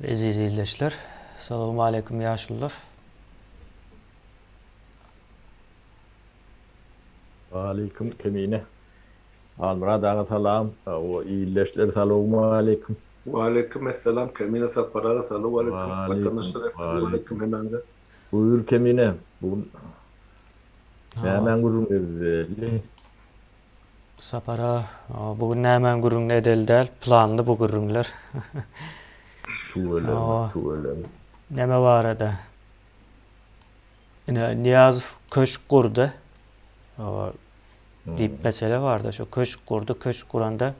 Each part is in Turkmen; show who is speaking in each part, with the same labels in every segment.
Speaker 1: Eziz ildeşler, Salowmaleýkim ýaşulular.
Speaker 2: Waleýkim Kemine. Halmyrat aga salam. O ildeşler salowmaleýkim.
Speaker 3: Waleýkim essalam Kemine Sapar aga salowmaleýkim. Watandaşlar essalowmaleýkim hemmäňize.
Speaker 2: Buýur Kemine. Bu gün nämäň gürrüňini edeli?
Speaker 1: Sapara, bu gün nämäň gürrüňini edeli däl, planly bu gürrüňler.
Speaker 2: Tüweleme, tüweleme.
Speaker 1: Näme barada? Ine, Nyýazow köşk gurdy. Diýip mesele bardy. Şo köşk gurdy, köşk guranda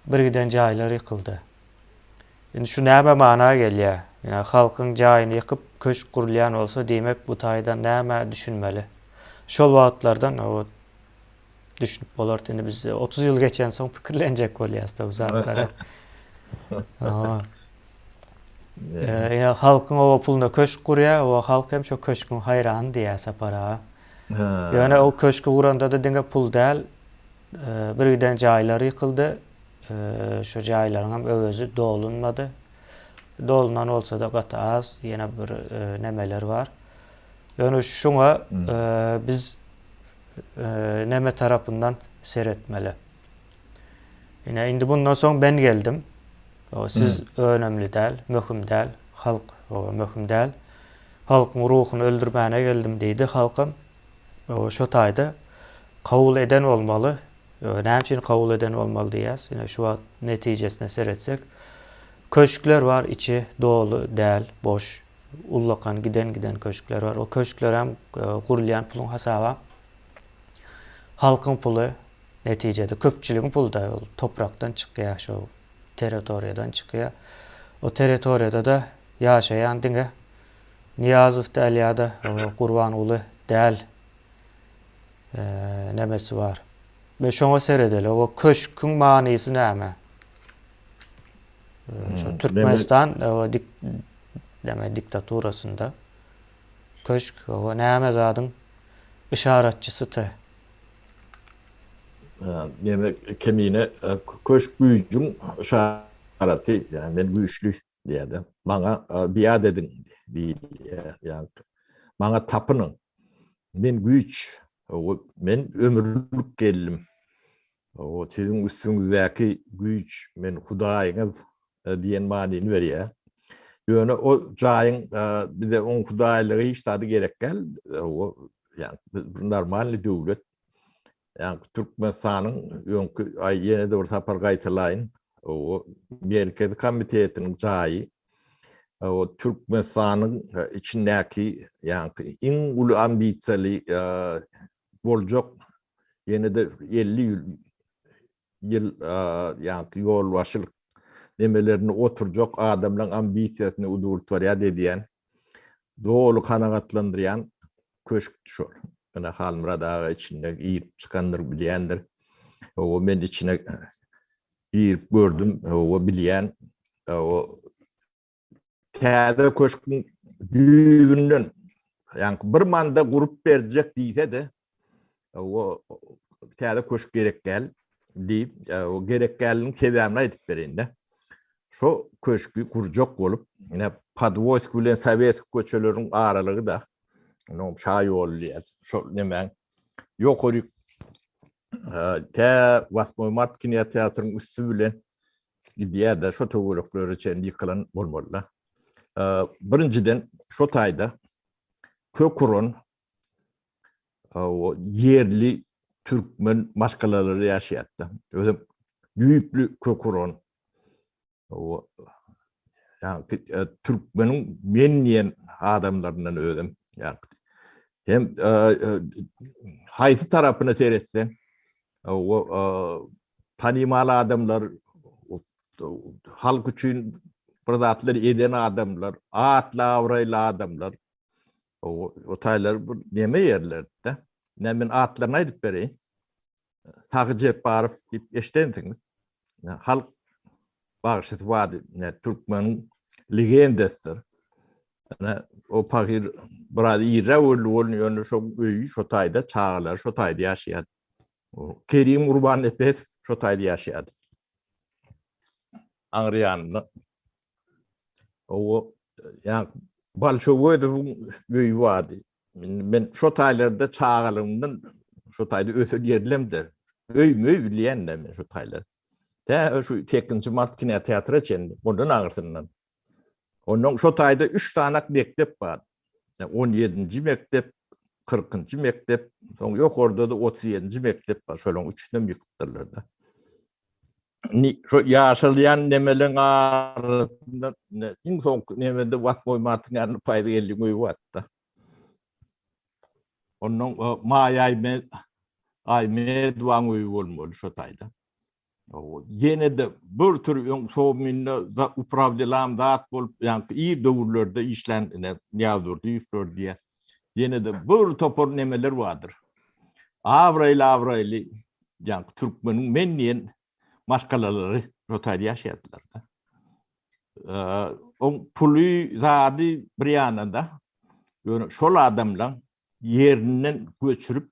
Speaker 1: birgiden jaýlar ýykyldy. Indi şu näme mana gelýär? Ine, halkyň jaýyny ýykyp köşk gurulýan bolsa, diýmek bu taýdan nämä düşünmeli? Şol wagtlardan Düşünip bolardy. Indi biz 30 ýyl geçensoň pikirlenjek bolýas-da bu zatlara. Ýa halkyň oba puluna köşk gurýar, o halk hem şo köşküň haýrany diýýär Sapar aga. Ýöne o köşki guranda-da diňe pul däl, bir giden jaýlar ýykyldy. Şo jaýlaryň hem öwezi dolunmady. Dolunan bolsa-da gaty az, ýene bir nemeler bar. Ýöne şuňa biz neme tarapyndan seretmeli. Ine indi bundan soň ben geldim. O siz önemli däl, möhüm däl, halk o möhüm däl. Halkyň ruhuny öldürmäne geldim diýdi. Halkam o şo taýda kabul eden bolmaly. Näme üçin kabul eden bolmaly diýýäs. Ine şu wagt netijesine seretsek, köşkler bar, içi doly däl, boş. Ullakan giden-giden köşkler bar. O köşklerem gurulýan puluň hasaba halkyň puly netijede köpçüligiň puly-da ol toprakdan çykýar şo territoriýadan çykýar. O territoriýada-da ýaşaýan diňe Nyýazow däl ýa-da Gurbanguly däl nemesi bar. We şoňa seredeli. O köşküň manysy näme? Şo Türkmenistan dik näme diktaturasynda köşk o näme zadyň yşaratçysyty.
Speaker 2: Näme kemine köşk güýjüň yşaraty, ýa men güýçli diýýär-de. Maňa biat ediň diýilýär. Ýa maňa tapynyň. Men güýç, men ömürlik geldim. O siziň üstüňizdäki güýç, men Hudaýyňyz diýen manyny berýär. Ýöne o jaýyň bize oň hudaýlygy hiç zady gerek däl. O ýa bir normalny döwlet. Ýa Türkmenistanyň öňki aý ýene-de bir sapar gaýtalaýyn. O Merkezi komitetiniň jaýy o Türkmenistanyň içindäki ýa iň uly ambisiýaly boljak ýene-de 50 ýyl ýyl ýaňky ýolbaşçylyk nemelerini oturjak adamlaryň ambisiýasyny udowltworýat edýän, doly kanagatlandyrýan köşkdi şol. Ine Halmyrat aga içinde girip çykandyr, bilýändir. O men içine girip gördüm, o bilýän. O täze köşküň düýbünden ýaňky bir manda gurup berjek diýse-de, o täze köşk gerek däl diýip, o gerek däliniň sebäbini aýdyp bereýin-de. Şo köşki gurjak bolup, ine Podwoýsk bilen Sowetsk köçeleriň aralygy-da, onuň şa ýoly diýýär, şol nemäň ýokaryk tä Wasmoý mart kinoteatryň üsti bilen gidýär-de, şo töwereklere çenli ýykylan bolmaly-da. Birinjiden, şo taýda kök uran ýerli türkmen maşgalalary ýaşaýardy. Özem düýpli kök uran ýa türkmeniň men diýen adamlaryndan özem ýa hem haýsy tarapyna seretseň o tanymal adamlar halk üçin bir zatlar eden adamlar, atly abraýly adamlar o o taýlar bir neme ýerlerde. Ne men atlaryny aýdyp bereýin. Sagy Jepbarow diýip eşidensiňiz. Halk bagşysy bardy, ne türkmeniň legendasydyr. Ene o pahyr biraz irräk öldi bolun, ýöne şo öýi şo taýda, çagalary şo taýda ýaşaýardy. Kerim O ýa Balşöwedowyň öýi bardy. Men şo taýlarda çagalygymdan şo taýda ösen ýerlemde. Öý-möý bilýän-de men şo taýlar. Tä şu 8-nji mart kinoteatra çenli, ondan aňyrsyndan. Ondan şo taýda 3 sanak mekdep bar. 17-nji mekdep, 40-njy mekdep, soň ýokarda-da 37-nji mekdep bar. Şolaryň üçüsinem ýykypdyrlar-da. Indi şo ýaşalýan nemeleň arasynda iň soňky nemede Wasmoý Martyň ýanynda Paýzy geldiň öýi bardy. Ondan Maýa Aýmedowaň öýi bolmaly şo taýda. Ýene-de bir tür öň Sowminde uprawdelam zat bolup, ýaňky ir döwürlerde işlän ine Nyýazdurdyýewler diýýär. Ýene-de bir topar nemeler bardyr. Abraýly-abraýly ýaňky türkmeniň men diýen maşgalalary şo taýda ýaşaýardylar-da. Oň puly, zady bir ýanada, ýöne şol adamlaň ýerinden göçürip,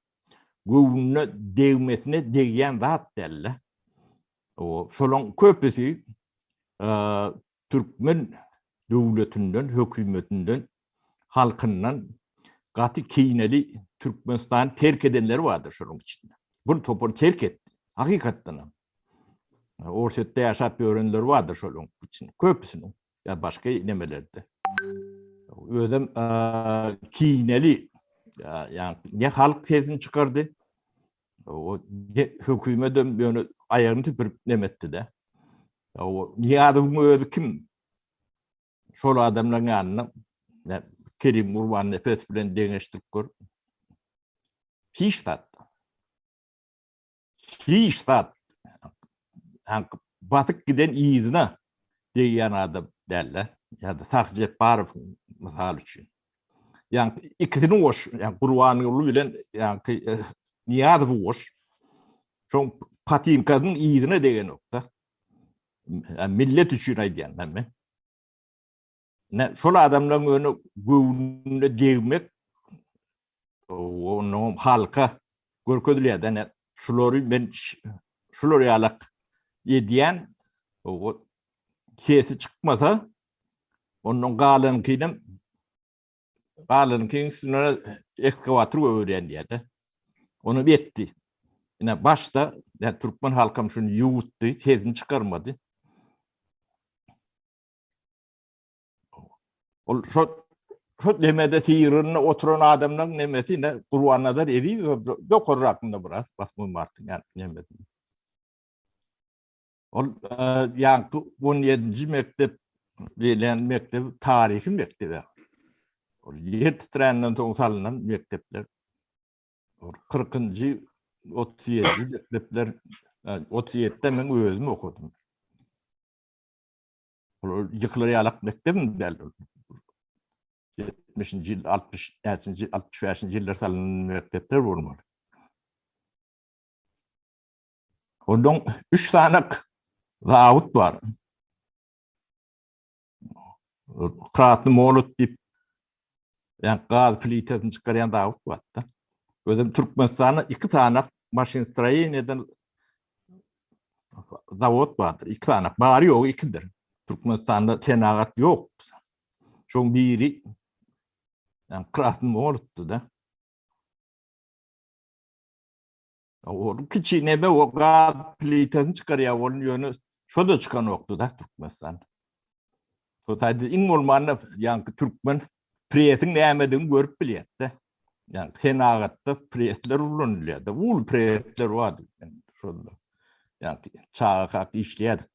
Speaker 2: göwnüne degmesine degýän zat däl-de. Şolaň köpüsi türkmen döwletinden, hökümetinden, halkyndan gaty kineli Türkmenistany terk edenler bardyr şolaryň içinde. Bir topar terk etdi. Hakykatdan hem. Orsýetde ýaşap ýörenler bardyr şolaryň içinde. Köpüsiniň. Ýa başga nemelerde. Özem kineli ýa ne halk sesini çykardy. O hökümetem ýöne aýagyny tüpürip nemetdi-de. O Nyýazowyň özi kim? Şol adamlaryň ýanynda Kerim Gurbannepes bilen deňeşdirip gör. Hiç zat. Hiç zat. Batyp giden yzyna degýän adam däl-de. Ýa-da Sahy Jepbarow mysal üçin. Ýa ikisini goş, ýa Gurbanguly bilen ýa Nyýazowy goş. Şoň patinkasynyň yzyna degenok-da. Millet üçin aýdýan men. Ne şol adamlaryň öňüne göwnüne degmek onuň halka görkezilýär-de ne şulary men şular ýalak edýän o sesi çykmasa ondan galanynkynam Galynyňkyň üstüne ekskawator goýberýän diýýär-de. Ony etdi. Ine başda ýa türkmen halkam şuny ýuwutdy, sesini çykarmady. Ol şo şo demede syrynda oturan adamlaryň nemesi ine Gurbannazar Ezizow ýokarrakynda biraz Basman Martyň ýa nemesi. Ol ýaňky 17-nji mekdep diýilýän mekdep taryhy mekdep. Ol ýer titränden soň salnan mekdepler. Ol 40-njy, 37-nji mekdepler, 37-de men özüm okadym. Ol ýykylar ýalak mekdebim däl. 70-nji ýyl, 60 näçinji, 65-nji ýyllar salnan mekdepler bolmaly. Ondan üç sanak zawut bar. Krasny molot diýip, ýa gaz plitasyny çykarýan zawut bar-da. Özem Türkmenistanda iki sanak maşinstroýeniýeden zawod bardyr. Iki sanak. Bary ýogy ikidir. Türkmenistanda senagat ýok. Şoň biri ýa Krasny molotdy-da. Ol kiçi neme o gaz plitasyny çykarýar ol ýöne şo-da çykanokdy-da Türkmenistan. Şo taýda iň bolmanda ýaňky türkmen presiň nämedigini görüp bilýärdi. Ýaňky senagatda presler ulanylýardy. Uly presler bardy şonda. Ýaňky çagakak işleýärdik.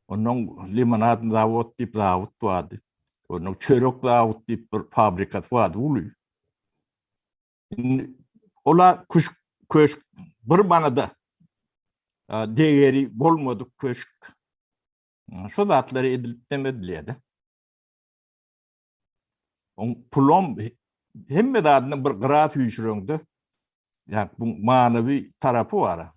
Speaker 2: Ondan limonad zawod diýip zawod bardy. Ondan çörek zawod diýip bir fabrikasy bardy uly. Indi ola köşk, köşk bir manada degeri bolmadyk köşk. Şu zatlary edilip demedilýär-de. Oň pulom hemme zadyny bir gyra süýşüreňde, ýa bu manawy tarapy bar.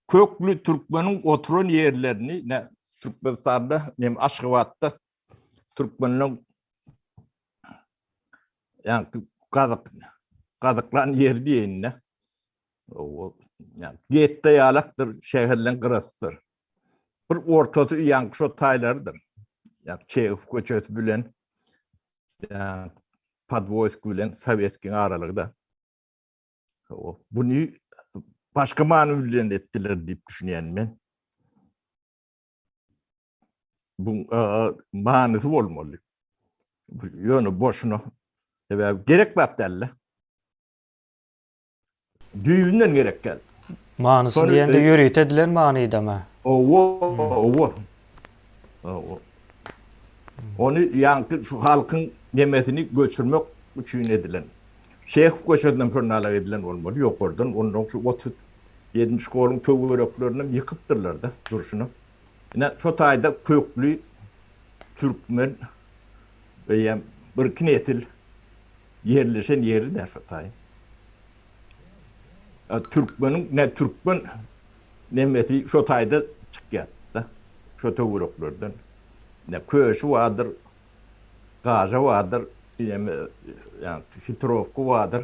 Speaker 2: Kökli türkmeniň oturan ýerlerini ne Türkmenistanda, nem Aşgabatda türkmenleň ýa gazyk gazyklan ýeri diýeýin-de. O ýa getde ýalakdyr, şäherleň gyrasydyr. Bir ortasy ýaňky şo taýlarydyr. Ýa Çehow köçesi bilen ýa Podwoýsk bilen Sowetskiň aralygy-da. Buny başga many bilen etdiler diýip düşünýän men. Bu manysy bolmaly. Ýöne boşuna. Sebäbi gerek zat däl-de. Düýbünden gerek däl.
Speaker 1: Manysy diýende ýörite edilen manydamy?
Speaker 2: Owa, owa. Owa. Ony ýaňky şu halkyň nemesini göçürmek üçin edilen. Çehow köçesinden şonda edilen bolmaly, ýokardan ondan şu 37-nji şkoluň töwereklerini ýykypdyrlar-da durşuna. Ine şo taýda kökli türkmen eýýäm birki nesil ýerleşen ýeri dä şo taý. Türkmeniň ne türkmen nemesi şo taýda çykýar da. Şo töwereklerden. Ne köşi bardyr, gaja bardyr, ýa hitrowka bardyr.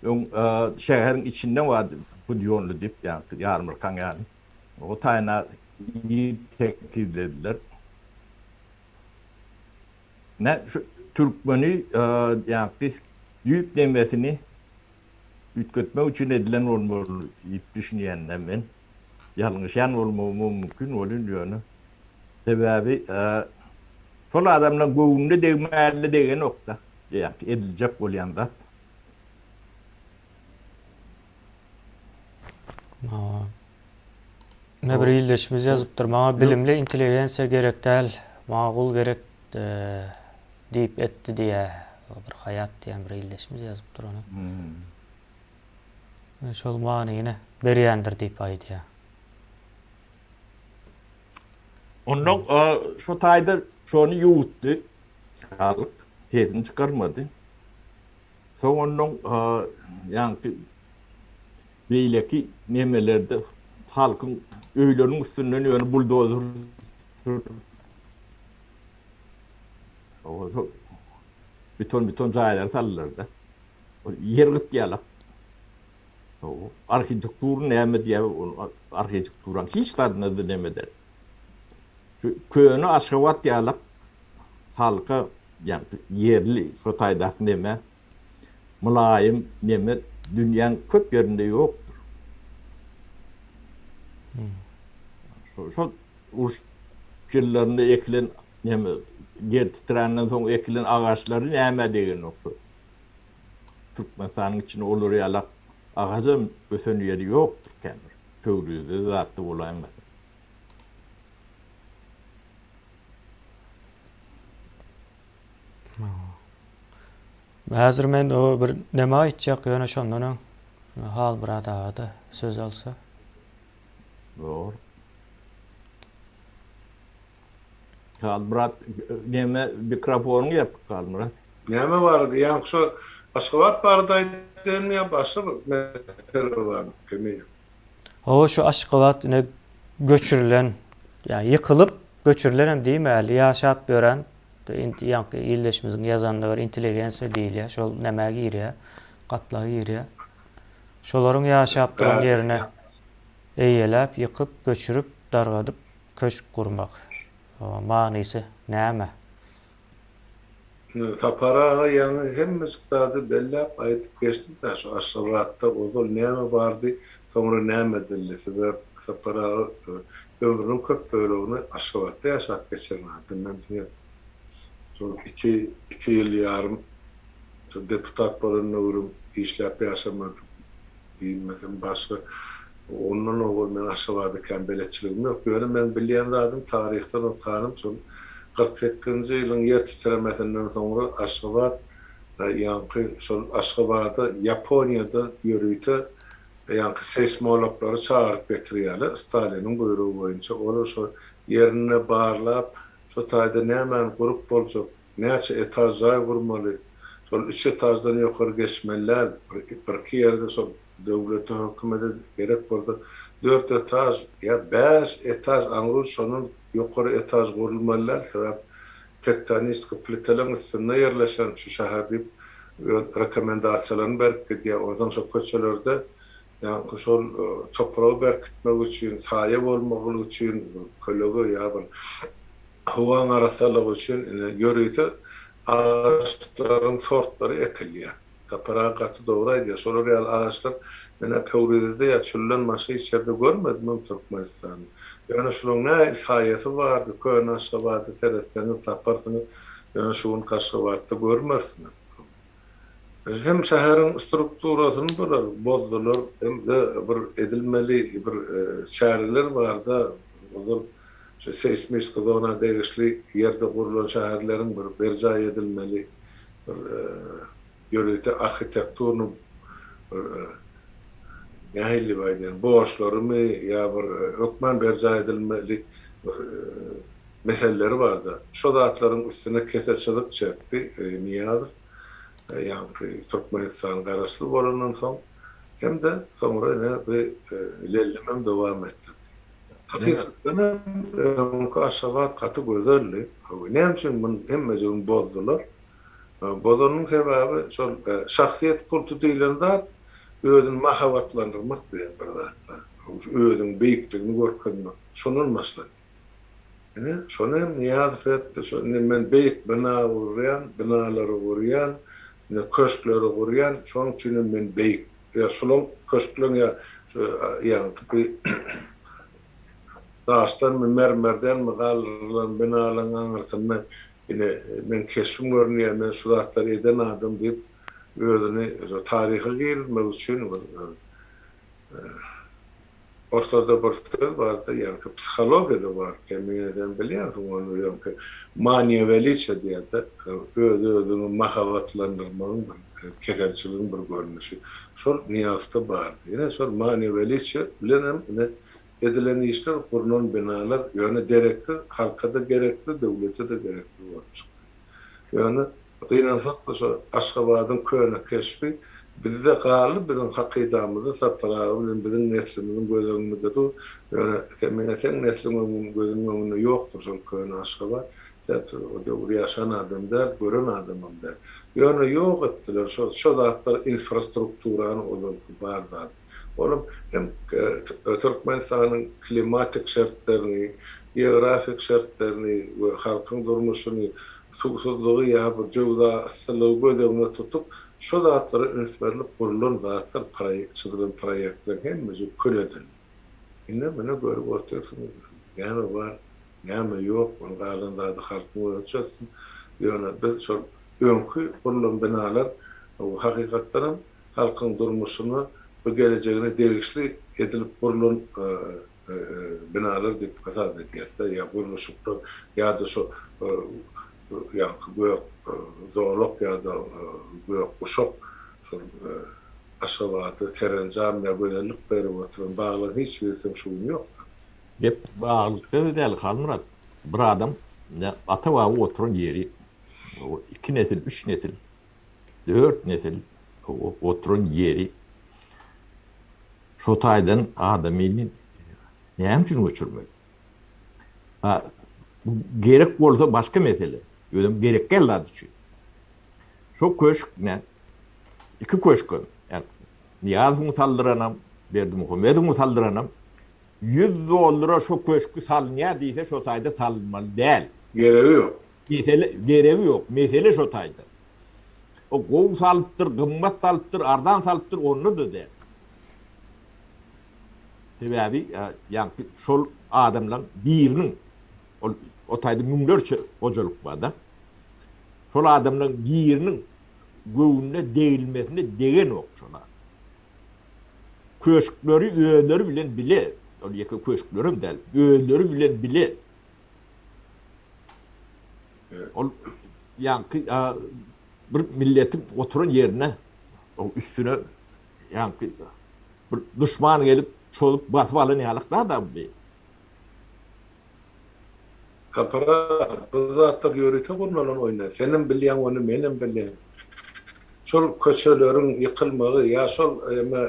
Speaker 2: Öň şäheriň içinde bardy Budýonly diýip, ýa ýarmarkaň ýany. O taýyna ýer tekizlediler. Ne şu türkmeni ýaňky düýp nemesini üýtgetmek üçin edilen bolmaly diýip düşünýän-dä men. Ýalňyşýan bolmagym mümkin welin ýöne. Sebäbi şol adamlaryň göwnüne degmäli degenok-da ýaňky ediljek bolýan zat.
Speaker 1: Ine bir ildeşimiz ýazypdyr, Maňa bilimli intelligensiýa gerek däl, maňa gul gerek diýip etdi diýýär. Bir Haýat diýen bir ildeşimiz ýazypdyr ony. Şol manyny berýändir diýip aýdýar.
Speaker 2: Ondan şo taýda şony ýuwutdy. Halk sesini çykarmady. Soň ondan ýaňky beýleki nemelerde halkyň öýleriniň üstünden ýöne buldozer sürüp beton-beton jaýlary saldylar-da. Ýer gyt ýalak. Arhitektura näme diýýär, arhitekturanyň hiç zadyna-da neme däl. Şu köne Aşgabat ýalak halka ýerli şo taýdaky neme mylaýym neme dünýäň köp ýerinde ýokdur. Şo şo uruş ýyllarynda ekilen neme ýer titränden soň ekilen agaçlary nämä degenok şo. Türkmenistanyň içinde olar ýalak agajam ösen ýeri ýokdur kän bir. Pöwrizde zatda bolaýmasa.
Speaker 1: Häzir men o bir neme aýtjak, ýöne şondan öň Halmyrat aga-da söz alsa.
Speaker 2: Dogry. Halmyrat neme mikrofonyň ýapyk Halmyrat.
Speaker 3: Näme barada ýaňky şo Aşgabat barada aýdaýynmy ýa başga bir mesele barmy Kemine?
Speaker 1: Hawa şu Aşgabat ine göçürilen ýa ýykylyp göçürilenem diýmäli ýaşap ýören ýaňky ildeşimiziň ýazanynda bir intelligensiýa diýilýär şol nämä girýär gatlaga girýär şolaryň ýaşap duran ýerine eýeläp ýykyp göçürip dargadyp köşk gurmak manysy näme?
Speaker 3: Sapar aga ýaňy hemmejik zady belläp aýdyp geçdi-dä, şu Aşgabatda ozal näme bardy, soňra näme edildi, sebäp Sapar aga ömrüniň köp bölegini Aşgabatda ýaşap geçiren adam, men diňe şol iki, iki ýyl ýarym şol deputat bolan döwrüm işläp ýaşamadym. Diýmesem başga ondan owal men Aşgabada kän beletçiligim ýok. Ýöne meň bilýän zadym taryhdan okanym şol 48-nji ýylyň ýer titremesinden soňra Aşgabat ýaňky şol Aşgabada Ýaponiýadan ýörite ýaňky seýsmologlary çagyryp getirýärler Staliniň buýrugy boýunça olar şo ýerinde barlap şo taýda nämäni gurup boljak Näçe etaž jaý gurmaly? Şol üç etaždan ýokary geçmeli däl. Birki ýerde şol döwlete, hökümete gerek bolsa dört etaž ýa bäş etaž aňryç şondan ýokary etaž gurulmaly däl. Sebäp tektoniski plitalaryň üstünde ýerleşen şu şäher diýip öz rekomendasiýalaryny berip gidýär. Onsoň şo köçelerde. Ýaňky şol topragy berkitmek üçin, saýa bolmagyly üçin, kölege ýa bir howaň arassalygy üçin ine ýörite agaçlaryň sortlary ekilýär. Sapar aga gaty dogry aýdýar. Şolar ýaly agaçlar men-ä Pöwrizede ýa çölden başga hiç ýerde görmedimem Türkmenistanda. Ýöne şularyň nähili saýasy bardy, köne Aşgabada seretseňiz taparsyňyz, ýöne şu günki Aşgabatda görmersiňiz. Hem şäheriň strukturasyny bular bozdular, hem-de bir edilmeli bir çäreler barda, ozal şu seýsmiski zona degişli ýerde gurlan şäherleriň bir berjaý edilmeli bir ýörite arhitekturny bir nähili diýip aýdaýyn, borçlarymy ýa bir hökman berjaý edilmeli bir meseleleri barda. Şo zatlaryň üstüne kese çyzyk çekdi Nyýazow. Ýaňky Türkmenistan garaşsyz bolandan soň hem-de soňra ine bu lellimem dowam etdirdi. Hakykatdan hem öňki Aşgabat gaty gözeldi. Näme üçin muny hemmejigini bozdular? Bozanyň sebäbi şol şahsyýet kulty diýlen zat özüni mahabatlandyrmak diýen bir zat-da. Özüň beýikligini görkezmek. Şondan başlanýar. Ine, şony hem Nyýazow etdi. Şo indi men beýik bina gurýan, binalary gurýan, ine köşkleri gurýan, şonuň üçin hem men beýik. Ýa şulaň köşkleň ýa şu ýaňky bi daşdanmy, mermerdenmi galdyrylan binalaryň aňyrsynda ine meň keşbim görünýär, men şu zatlary eden adam diýip özüni taryha girizmek üçin bir Orslarda bir söz bardy, ýaňky psihologiýada bar, Kemine sen bilýänsiň ony, ýaňky maniýa weliçiýa diýýär-de, öz-özüňi mahabatlandyrmagyň bir keselçiligiň bir görnüşi. Şol Nyýazowda bardy. Ine, şol maniýa weliçiýa bilenem ine edilen işler, gurlan binalar ýöne dereksiz, halka-da gereksiz, döwlete-de gereksiz bolup çykdy. Ýöne gynansak-da şo Aşgabadyň köne keşbi bizde galdy, biziň hakydamyzda Sapar aga bilen biziň neslimiziň göz öňümizde dur. Ýöne sen mene seň nesliň öňün gözüniň öňünde ýokdur şol köne Aşgabat. Sebäp siz o döwür ýaşan adam däl, gören adamam däl. Ýöne ýok etdiler şo şo zatlar infrastrukturany ozalky bar zady. Olam hem Türkmenistanyň klimatik şertlerini, geografik şertlerini we halkyň durmuşyny, suwsuzlygy ýa bir jöwza yssylygy göz öňüne tutup, şo zatlara üns berlip gurlan zatlar, çyzylan proýektleriň hemmesi kül edildi. Indi muny görüp otyrsyňyz, näme bar, näme ýok, ony galan zady halkyň özi çözsün. Ýöne biz şol öňki gurlan binalar hakykatdanam halkyň durmuşyna we gelejegine degişli edilip gurlan binalar diýip hasap edýäs-de, ýa gurluşyklar ýa-da şo ýaňky gök zolak ýa-da gök guşak şol Aşgabada serenjam ýa gözellik berip oturan baglaryň hiç birisem şu gün ýokdur.
Speaker 2: Gep baglykda-da däl, Halmyrat. Bir adam ata-baba oturan ýeri, iki nesil, üç nesil 4 nesil oturan ýeri şo taýdan adamyny näme üçin göçürmeli? Ha, bu gerek bolsa başga mesele. Özem gerek däl zat üçin. Şo köşk ne? Iki köşk. Yani Nyýazowyň saldyranam, Berdimuhamedowyň saldyranam 100 dollara şo köşki salynýar diýse şo taýda salynmaly däl.
Speaker 3: Geregi ýok.
Speaker 2: Mesele geregi ýok. Mesele şo taýda. O gowy salypdyr, gymmat salypdyr, arzan salypdyr onda-da däl. Sebäbi ýaňky şol adamlaň biriniň ol o taýda müňlerçe hojalyk bar-da. Şol adamlaň biriniň göwnüne degilmesine degenok şol adam. Köşkleri özleri bilen bile, ol ýeke köşklerem däl, özleri bilen bile Ol ýaňky bir milletiň oturan ýerine üstüne ýaňky bir duşman gelip çozup basyp alan ýalyk zat bu.
Speaker 3: Sapar aga, bu zatlar ýörite gurnalan oýun. Senem bilýäň ony, menem bilýän. Şol köçeleriň ýykylmagy ýa şol eme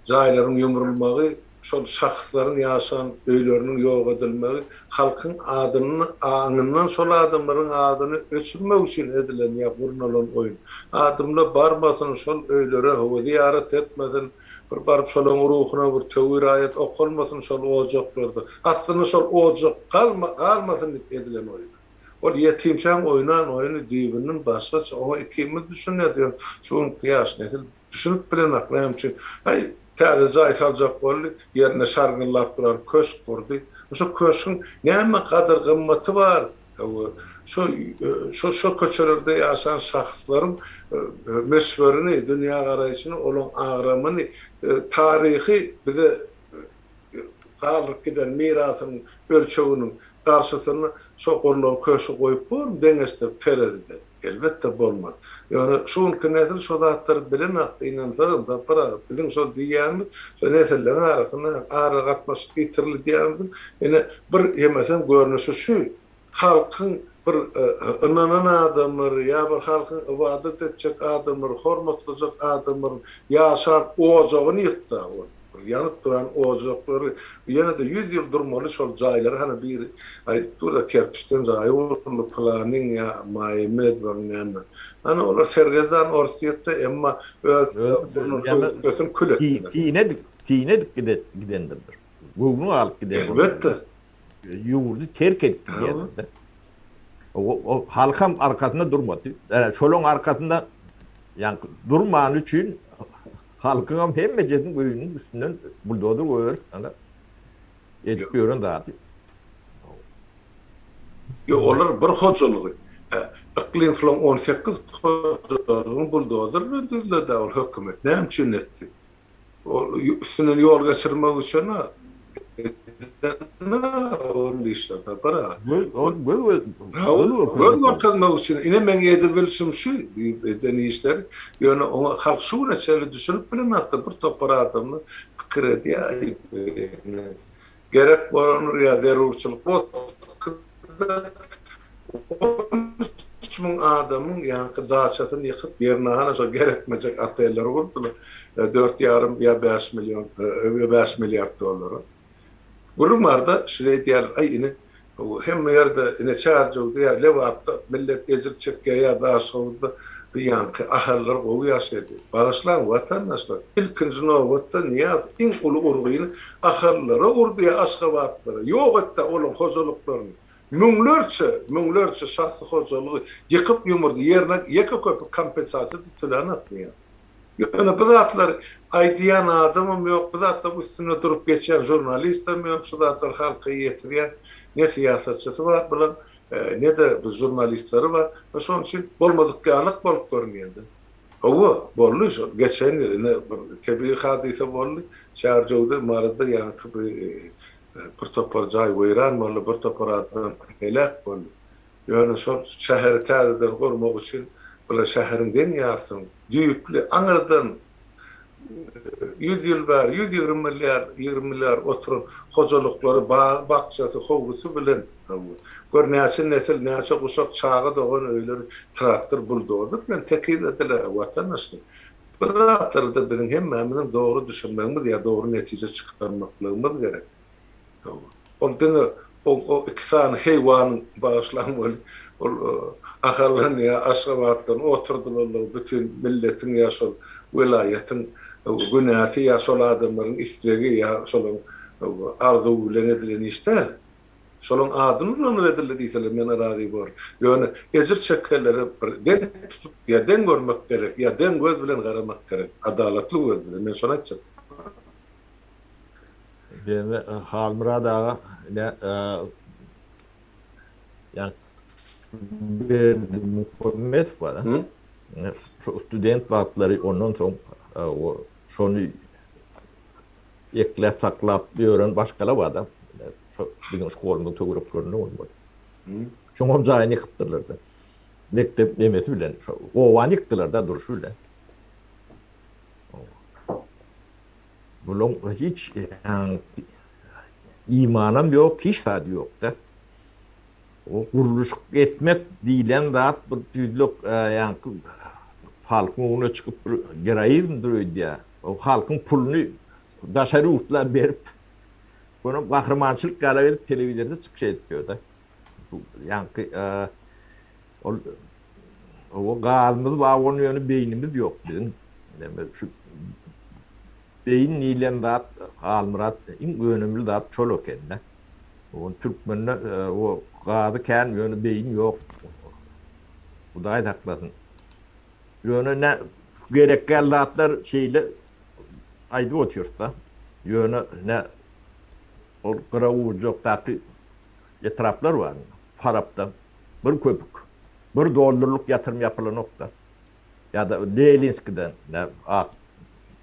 Speaker 3: jaýlaryň ýumrulmagy. şol şahslaryň ýaşan öýleriniň ýok edilmegi halkyň adyny aňyndan şol adamlaryň adyny öçürmek üçin edilen ýa gurnalan oýun. Adamlar barmasyn şol öýlere hawa zyýarat etmesin, bir baryp şolaň ruhuna bir töwir-aýat okalmasyn şol ojaklarda. Aslynda şol ojak galma galmasyn diýip edilen oýun. Ol ýetimçäň oýnan oýny düýbünden başgaça, oňa ikimiz düşünýäs, ýöne şu günki ýaş nesil düşünip bilenok, näme üçin, aý, täze jaý saljak boldy, ýerine şarňyllap duran köşk gurdy. Şo köşgüň näme gadyr-gymmaty bar? Hawa, şo, şo, şo köçelerde ýaşan şahslaryň möçberini, dünýägaraýşyny, olaň agramyny, taryhy bize galdyryp giden mirasynyň ölçeginiň garşysyna şo gurlan köşgi goýup bormy deňeşdirip terezide? Elbetde bolmaz. Ýöne şu günki nesil şo zatlary bilenok gynansagam Sapar aga biziň şol diýýänimiz şo nesilleriň arasynda aragatnaşyk ýitirildi diýýänimiziň ine bir hemesem görnüşi şu halkyň bir ynanan adamlary ýa bir halkyň ybadat etjek adamlary hormatlajak adamlaryň ýaşan ojagyny ýykdy ol. Bir ýanyp duran ojaklary, ýene-de ýüz ýyl durmaly şol jaýlary hany biri aýdyp dur-da kerpiçden jaýy guruldy pylanyň ýa Maýmedwaň näme. Hany olar sergezdan Orsýetde emma öz höwürtgesini kül etdiler.
Speaker 2: Kine edip, kine edip gidendirler. Göwni galyp giden.
Speaker 3: Elbetde.
Speaker 2: Ýurdy terk edip gidýärler. O halkam arkasynda durmady. Şolaň arkasynda ýa durmany üçin Halkyňam hemmejesiniň öýüniň üstünden buldozer goýberip, ana, edip ýören zady.
Speaker 3: Ýok, olar bir hojalygy, Yklym filan 18 hojalygyny buldozer bilen düzledi-ä ol hökümet. Näme üçin etdi? Ol üstünden ýol geçirmek üçin-ä eden-ä ol işleri, Sapar aga.
Speaker 2: Göz, ol göz,
Speaker 3: göz görkezmek üçin, ine meň edibilşim şu diýip eden işleri, ýöne oňa halk şu güne çenli düşünip bilenokdy, bir topar adamlar pikir edýär, gerek bolandyr ýa zerurçylyk bolsa, 13 müň adamyň ýaňky daçasyny ýykyp, ýerine hana şo gerekmejek otelleri gurdular, dört ýarym ýa bäş million, bäş milliard dollara. Gürrüň barda şeý diýýärler, aý ine, hemme ýerde ine Çärjewde ýa Lebapda millet ejir çekýär ýa Daşhowuzda bu ýaňky ahallar gowy ýaşaýar diýip. Bagyşlaň watandaşlar, ilkinji nobatda Nyýazow iň uly urgyny ahallylara urdy ýa aşgabatlylara, ýok etdi olaň hojalyklaryny. Müňlerçe, müňlerçe şahsy hojalygy ýykyp-ýumurdy, ýerine ýeke köpük kompensasiýa-da tölänok Nyýazow. Ýöne bu zatlary aýdýan adamam ýok, bu zatlaryň üstünde durup geçýän žurnalistem ýok, şu zatlary halka ýetirýän ne syýasatçysy bar bulaň, ne-de bu žurnalistleri bar. Şonuň üçin bolmadyk ýalyk bolup görünýär-de. Hawa, boldy şol. Geçen ýyl ine bir tebigy hadysa boldy. Çärjewde, Maryda ýaňky bir bir topar jaý weýran boldy, bir topar adam heläk boldy. Ýöne şol şäheri täzeden gurmak üçin bular şäheriň deň ýarsynyň düýpli, aňyrdan ýüz ýyl bäri, 120 milliard, ýigrimi milliard oturan hojalyklary, bagy-bakjasy, howlusy bilen, gör näçe nesil, näçe guşak çaga dogan öýleri traktor, buldozer bilen tekizlediler, watandaşlar. Bu zatlara-da biziň hemmämiziň dogry düşünmegimiz ýa dogry netije çykarmaklygymyz gerek. Ol diňe o iki sany heýwanyň, bagyşlaň weli, ol Ahaldan ýa Aşgabatdan oturdylanlygy bütin milletiň ýa şol welaýatyň günäsi ýa şol adamlaryň islegi ýa şolaryň arzuwy bilen edilen iş däl. Şolaryň adyny ulanyp edildi diýseler men razy borun. Ýöne ejir çekenlere bir deň tutup ýa deň görmek gerek ýa deň göz bilen garamak gerek, adalatly göz bilen, men şony aýtjak.
Speaker 2: Deme Halmyrat aga ine ýa Berdimuhamedow bar. Şu student wagtlary ondan soň şony ekläp saklap ýören başgala bar da. Şu biziň şkolymyzyň töwereklerinde bolmaly. Şoňam jaýyny ýykypdyrlar-da. Mekdep nemesi bilen, şo obany ýykdylar-da durşy bilen. Bulaň hiç imanam ýok, hiç zady ýok-da. O gurluşyk etmek diýlen zat bir tüýdük ýaňky halkyň öňüne çykyp bir geroizmdir öýdýär. O halkyň puluny daşary ýurtlar berip, onam gahrymançylyk ýaly edip telewizorda çykyş edip ýör-de. Ýaňky ol o gazymyz bar, onuň ýöne beýnimiz ýok biziň. Näme şu beýin diýlen zat Halmyrat iň önümli zat şol eken-de. O türkmende o gazy kän ýöne beýin ýok. Hudaý saklasyn. Ýöne nä gerek däl zatlar şeýle aýdyp otyrys-da. Ýöne nä ol gyra ujakdaky etraplar bar. Farapda bir köpük, bir dollarlyk ýatyrym ýapylanok-da. Ýa-da Leninskiden, nä Ak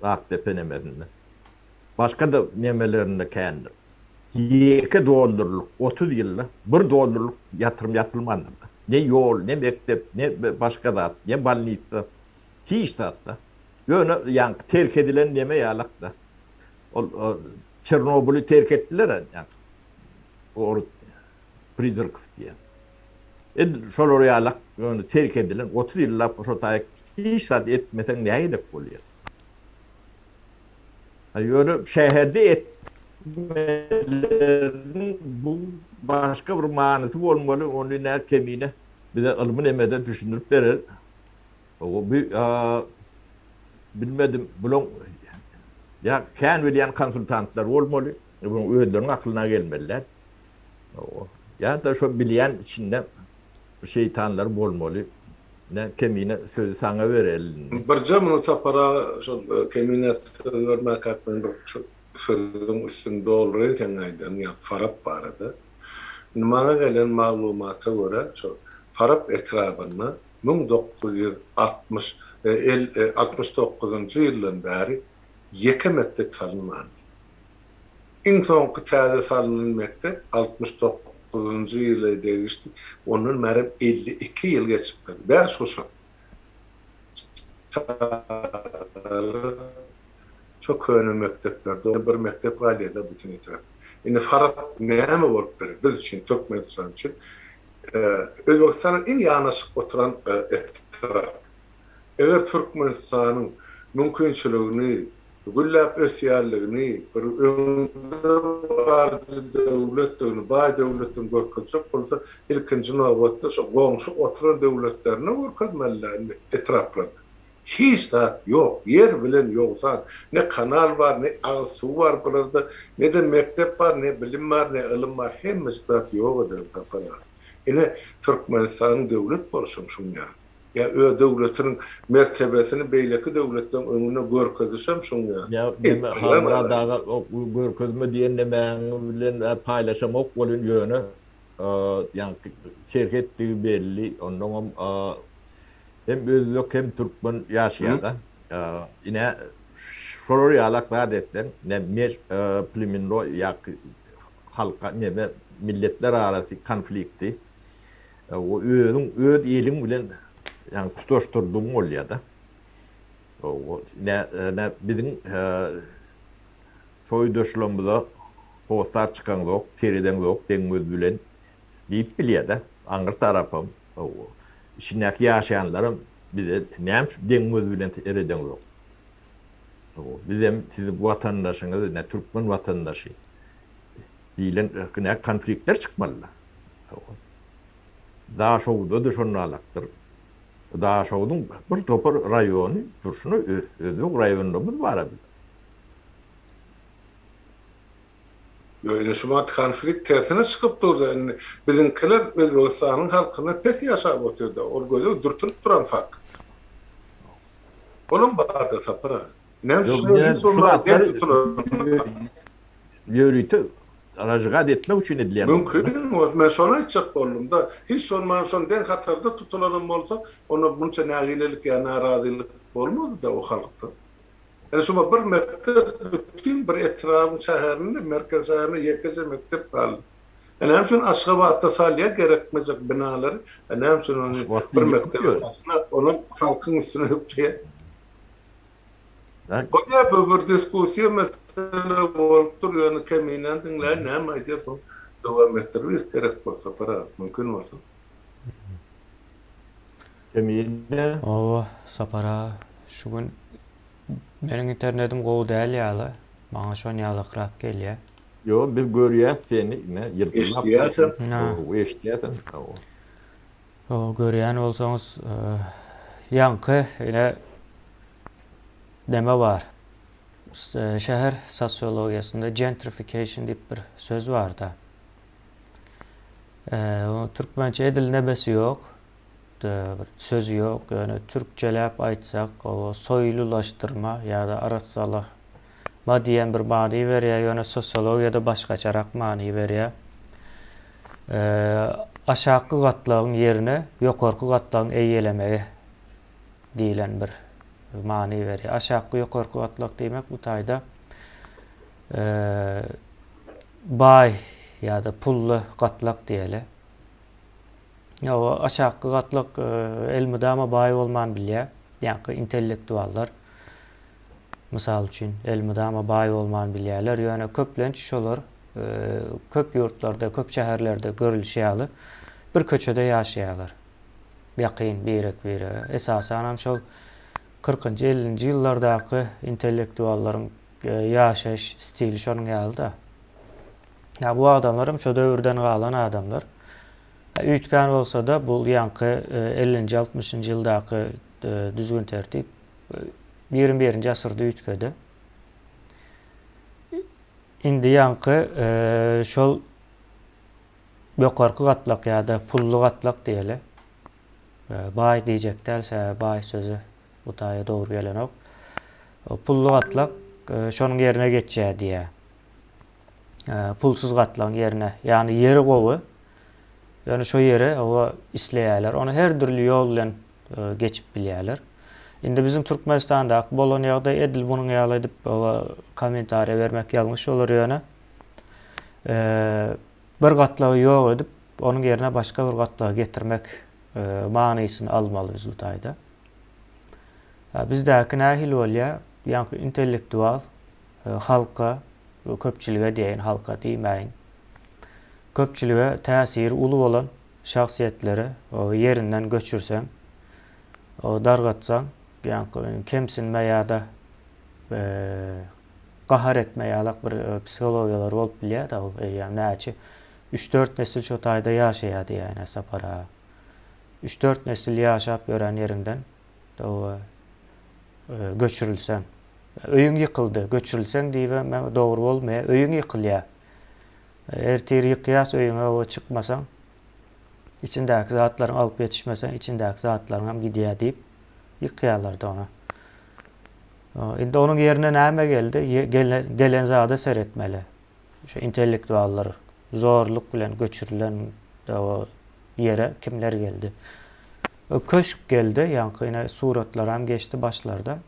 Speaker 2: Akdepe nemesinde. Başga-da nemelerinde kändir. Ýeke dollarlyk 30 ýylda bir dollarlyk ýatyrym ýapylmandyr-da. Ne ýol, ne mekdep, ne başga zat, ne bolnitsa, hiç zat-da. Ýöne ýaňky terk edilen neme ýalak-da. Ol Çernobyly terk etdiler-ä ýaňky. Gorod prizrakow diýen. Edil şolar ýalak ýöne terk edilen 30 ýyllap şo taýy hiç zat etmeseň näme gerek bolýar? Ýöne şäherde etmeleriniň bu başga bir manysy bolmaly, ony nä Kemine bize ylmy nemede düşündirip berer. Bu bilmedim, bulaň ýa kän bilýän konsultantlar bolmaly, bunuň özleriniň akylyna gelmeli däl. Ýa-da şo bilýän içinde şeýtanlar bolmaly. Ne Kemine sözi saňa bereli indi.
Speaker 3: Birje minut Sapar aga şol Kemine söz bermäkäk men bir şu sözüň üstüni dolduraýyn seň aýdanyň ýaly Farap barada. Indi maňa gelen maglumata görä şol Farap etrabynda 1960 69-njy ýyldan bäri ýeke mekdep salynmandyr. Iň soňky täze salnan mekdep 69-njy ýyla degişli, ondan bärem 52 ýyl geçipdir. Bäş guşak çagalar şo köne mekdeplerde, bir mekdep galýar-da bütin etrapda. Indi Farap näme bolup biler biz üçin, Türkmenistan üçin? Özbegistanyň iň ýanaşyk oturan etrap. Eger Türkmenistanyň mümkinçiligini, gülläp ösýänligini, bir öňdebaryjy döwletdigini, baý döwletdigini görkezjek bolsa, ilkinji nobatda şo goňşy oturan döwletlerine görkezmeli-dä indi etraplarda. Hiç zat ýok, ýer bilen ýogsan. Ne kanal bar, ne agyz suw bar bularda, ne-de mekdep bar, ne bilim bar, ne ylym bar, hemmejik zat ýok edilen Sapar aga. Ine, Türkmenistanyň döwlet bolşam şuň ýaly. Ýa öz döwletiniň mertebesini beýleki döwletleriň öňünde görkezişem şuň ýaly.
Speaker 2: Ýa neme Halmyrat aga görkezme diýen nemäňi bilen paýlaşamok welin ýöne ýaňky serhetdigi belli onnoňam hem özbek hem türkmen ýaşaýada ine şolar ýalak zat etseň ne mež plemennoý ýa halka neme milletler arasy konflikti O özüň öz eliň bilen ýagny tutaşdyrdygyň bolýar-da. O nä nä biziň soýdaşlarymyza hossar çykaňzok, seredeňzok deň göz bilen diýip bilýär-de. Aňry tarapam içindäki ýaşaýanlaram bize näme üçin deň göz bilen seredeňzok. Bizem siziň watandaşyňyz, nä türkmen watandaşy diýlen nä konfliktler çykmaly-da. Daşoguzda-da şonalakdyr. Daşogzuň bir topar raýony durşuna özbek raýonlarymyz bar-a biziň.
Speaker 3: Ýok, indi şu wagt konflikt tersine çykyp dur-da, indi biziňkiler Özbegistanyň halkyndan pes ýaşap otyr-da, ol göze dürtülip duran fakt. Olam bar-da, Sapar aga. Näme üçin
Speaker 2: Ýok, şu zatlar ýörite Ražgat etmek üçin edilýän
Speaker 3: Mümkin, men şony aýtjak boldum-da. Hiç bolman şony deň hatarda tutulanam bolsa, onda munça nägilelik ýa närazylyk bolmazdy-da o halkda. Ýöne şuma bir mekdep bütin bir etrabyň şäherinde, merkez şäherinde ýekeje mekdep galdy. E näme üçin Aşgabatda salýar gerekmejek binalary, e näme üçin ony bir mekdebe salynok, ony halkyň üstüne ýükleýär. Bolýar bu bir diskussiýa mesele bolup dur ýöne Keminäni diňläýin näme aýdýar soň dowam etdireris gerek bolsa biraz mümkin bolsa.
Speaker 2: Kemine.
Speaker 1: Hawa Sapar aga şu gün meniň internetim gowy däl ýaly. Maňa şon ýalakrak gelýär.
Speaker 2: Ýok, biz görýäs seni, ine, ýyldyzlap
Speaker 3: Eşidýäsem.
Speaker 2: Hawa, eşidýäsem. Hawa.
Speaker 1: Hawa, görýän bolsaňyz, ýaňky ine neme bar. Şäher sosiologiýasynda gentrification diýip bir söz bar-da. Türkmençe edil nebesi ýok. Bir sözi ýok, ýöne türkçeläp aýtsak, o soýlulaşdyrma ýa-da arassalama diýen bir many berýär, ýöne sosiologiýada başgaçarak many berýär. Aşakky gatlagyň ýerine ýokarky gatlagyň eýelemegi diýlen bir many berýär. Aşakky ýokarky gatlak diýmek bu taýda baý ýa-da pully gatlak diýeli. Ýa aşakky gatlak elmydama baý bolman bilýär. Ýaňky intellektuallar mysal üçin elmydama baý bolman bilýärler. Ýöne köplenç şolar köp ýurtlarda, köp şäherlerde görülişi ýaly bir köçede ýaşaýarlar. Ýakyn birek-birege. Esasanam şol kyrkynjy, ellinji ýyllardaky intellektuallaryň ýaşaýyş stili şonuň ýaly-da. Ýa bu adamlaram şo döwürden galan adamlar. Üýtgän bolsa-da bu ýaňky ellinji, altmyşynjy ýyldaky düzgün-tertip ýigrimi birinji asyrda üýtgedi. Indi ýaňky şol ýokarky gatlak ýa-da pully gatlak diýeli. Baý diýjek däl, sebäbi baý sözi bu taýa dogry gelenok. Pully gatlak şonuň ýerine geçýär diýýär. Pulsuz gatlagyň ýerine, ýagny ýeri gowy, ýöne şo ýere oba isleýärler. Ony her dürli ýol bilen geçip bilýärler. Indi biziň Türkmenistandaky bolan ýagdaý edil munuň ýaly edip oba kommentariýa bermek ýalňyş bolar ýöne bir gatlagy ýok edip, onuň ýerine başga bir gatlagy getirmek manysyny almaly biz bu taýda. Bizdäki nähili bolýar? Ýaňky intellektual halka, köpçülige diýeýin, halka diýmäýin. Köpçülige täsiri uly bolan şahsyýetleri ýerinden göçürseň, dargatsaň, ýaňky kemsinme ýa-da gahar etme ýalak bir psihologiýalar bolup bilýär-de ol eýýäm näçe üç-dört nesil şo taýda ýaşaýar diýýär Sapar aga. Üç-dört nesil ýaşap ýören ýeriňden göçürilseň. Öýüň ýykyldy, göçürilseň diýibem dogry bolmaýar. Öýüň ýykylýar. Ertir ýykýas öýüňe we çykmasaň, içindäki zatlaryňy alyp ýetişmeseň, içindäki zatlaryňam gidýär diýip ýykýarlar-da ony. Indi onuň ýerine näme geldi? Gelen zada seretmeli. Şu intellektuallar zorluk bilen göçürilen ýere kimler geldi? Köşk geldi, ýaňky ine suratlaram geçdi başlarda.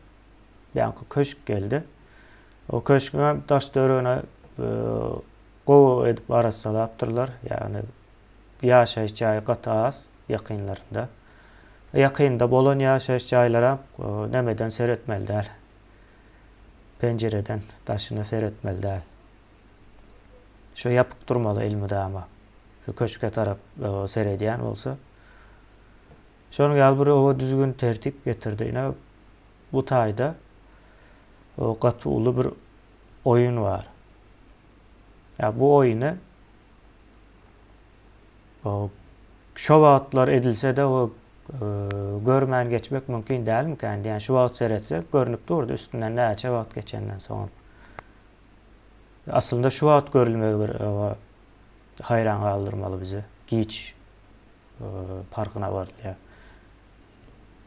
Speaker 1: Ýaňky köşk geldi. O köşgüň daş töweregine gowy edip arassalapdyrlar. Ýagny ýaşaýyş jaýy gaty az ýakynlarynda. Ýakynda bolan ýaşaýyş jaýlaram nemeden seretmeli däl. Penjireden daşyna seretmeli däl. Şo ýapyk durmaly elmydama. Şu köşge tarap seredýän bolsa. Şonuň ýaly bir oba düzgün tertip getirdi. Ine bu taýda gaty uly bir oýun bar. Ýa bu oýny şo wagtlar edilse-de o görmän geçmek mümkin dälmikän diýen şu wagt seretsek görnüp durdy üstünden näçe wagt geçenden soňam. Aslynda şu wagt görülmegi bir haýran galdyrmaly bizi. Giç parkyna barylýar.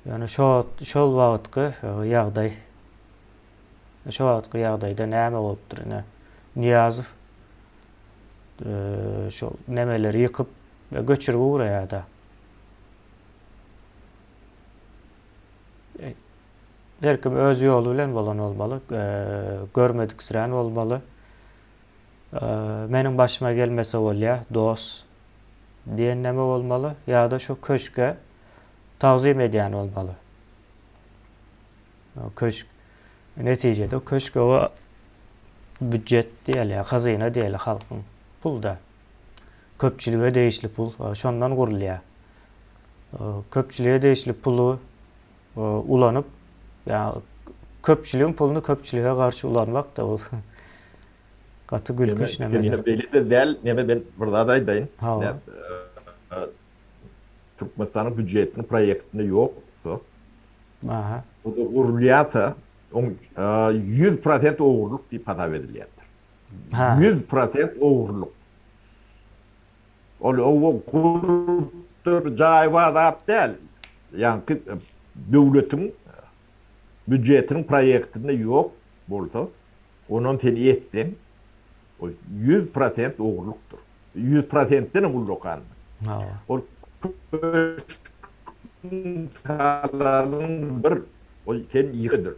Speaker 1: Ýöne şo şol wagtky ýagdaý şo wagtky ýagdaýda näme bolupdyr ine Nyýazow şol nemeleri ýykyp göçürip ugraýar-da. Her kim öz ýoly bilen bolan bolmaly, görmediksirän bolmaly. Meniň başyma gelmese bolýar, dos diýen neme bolmaly ýa-da şo köşge tagzym edýän bolmaly. Köşk netijede köşk oba býujet diýeli, hazyna diýeli halkyň pul-da. Köpçülige degişli pul şondan gurulýar. Köpçülige degişli puly ulanyp, ýa köpçüligiň puluny köpçülige garşy ulanmak-da bu. Gaty gülkünç
Speaker 2: Neme,
Speaker 1: nemeler.
Speaker 2: beýle-de däl, neme men bir zat aýdaýyn.
Speaker 1: Hawa.
Speaker 2: Türkmenistanyň býujetiniň proýektinde ýoksa,
Speaker 1: Aha.
Speaker 2: o-da gurulýarsa, oň 100% ogurlyk diýip hasap edilýändir.
Speaker 1: Ha.
Speaker 2: 100% ogurlyk. Ol owo gurupdyr, jaý bar zat däl. Ýaňky döwletiň býujetiniň proýektinde ýok bolsa, Onam sen etseň, ol 100% ogurlykdyr. 100 prosentdenem ullakan.
Speaker 1: Hawa.
Speaker 2: Ol köşgüň talaryň bir, ol sen ýykydyr.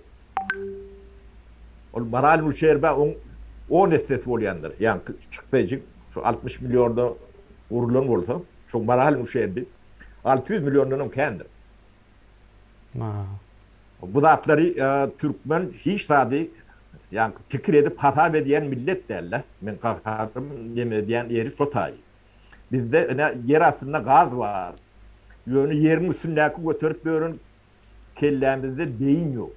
Speaker 2: Ol moral uşerba oň on essesi bolýandyr. Ýaňky çykdajy şu 60 millionda gurulan bolsa, şo moral uşerbi 600 milliondanam kändir.
Speaker 1: Ha.
Speaker 2: Bu zatlary türkmen hiç zady ýa pikir edip hasap edýän millet dälde. Men gaharym neme edýän ýeri şo taýy. Bizde ine ýer astynda gaz bar. Ýöne ýeriň üstündäki göterip ýören kellämizde beýin ýok.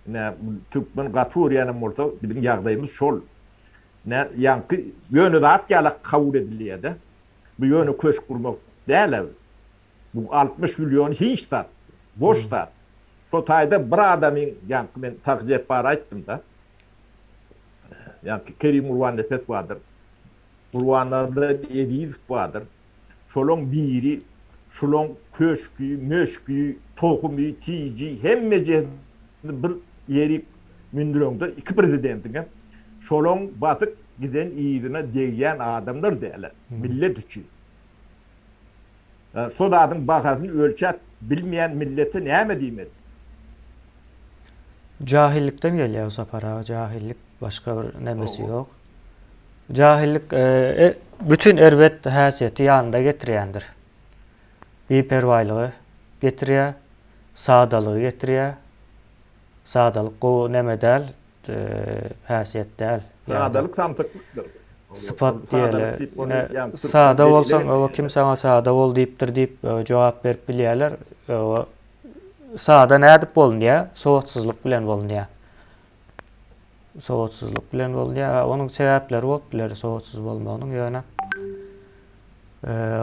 Speaker 2: Ine türkmen gaty görýänem bolsa biziň ýagdaýymyz şol. Ine ýaňky ýöne zat ýalak kabul edilýärde. Bu ýöne köşk gurmak däl-ä. Bu 60 million hiç zat. Boş zat. Şo taýda bir adamyň, ýaňky men Sahy Jepbara aýtdym-da. Ýaňky Kerim Gurbannepes bardyr. Gurbannazar Ezizow bardyr. Şolaň biri şulaň köşki, möşki, tohumy, tiji hemmejesini bir ýerik mündüreňde iki prezidentiňem şolaň basyp giden yzyna degýän adamlar däl-ä millet üçin. Şo zadyň bahasyny ölçäp bilmeýän millete näme diýmeli?
Speaker 1: Jahillikden gelýär bu Sapar aga, jahillik başga bir nemesi ýok. Jahillik bütin erbet häsiýeti ýanynda getirýändir. Biperwaýlygy getirýär, sadalygy getirýär. Sadalyk gowy neme däl, häsiýet däl.
Speaker 2: Sadalyk samsyklykdyr.
Speaker 1: Sypat diýeli. Sada bolsaň, oba kim saňa sada bol diýipdir diýip jogap berip bilýärler. Sada nädip bolunýar? Sowatsyzlyk bilen bolunýar. Sowatsyzlyk bilen bolunýar. Onuň sebäpleri bolup biler sowatsyz bolmagynyň, ýöne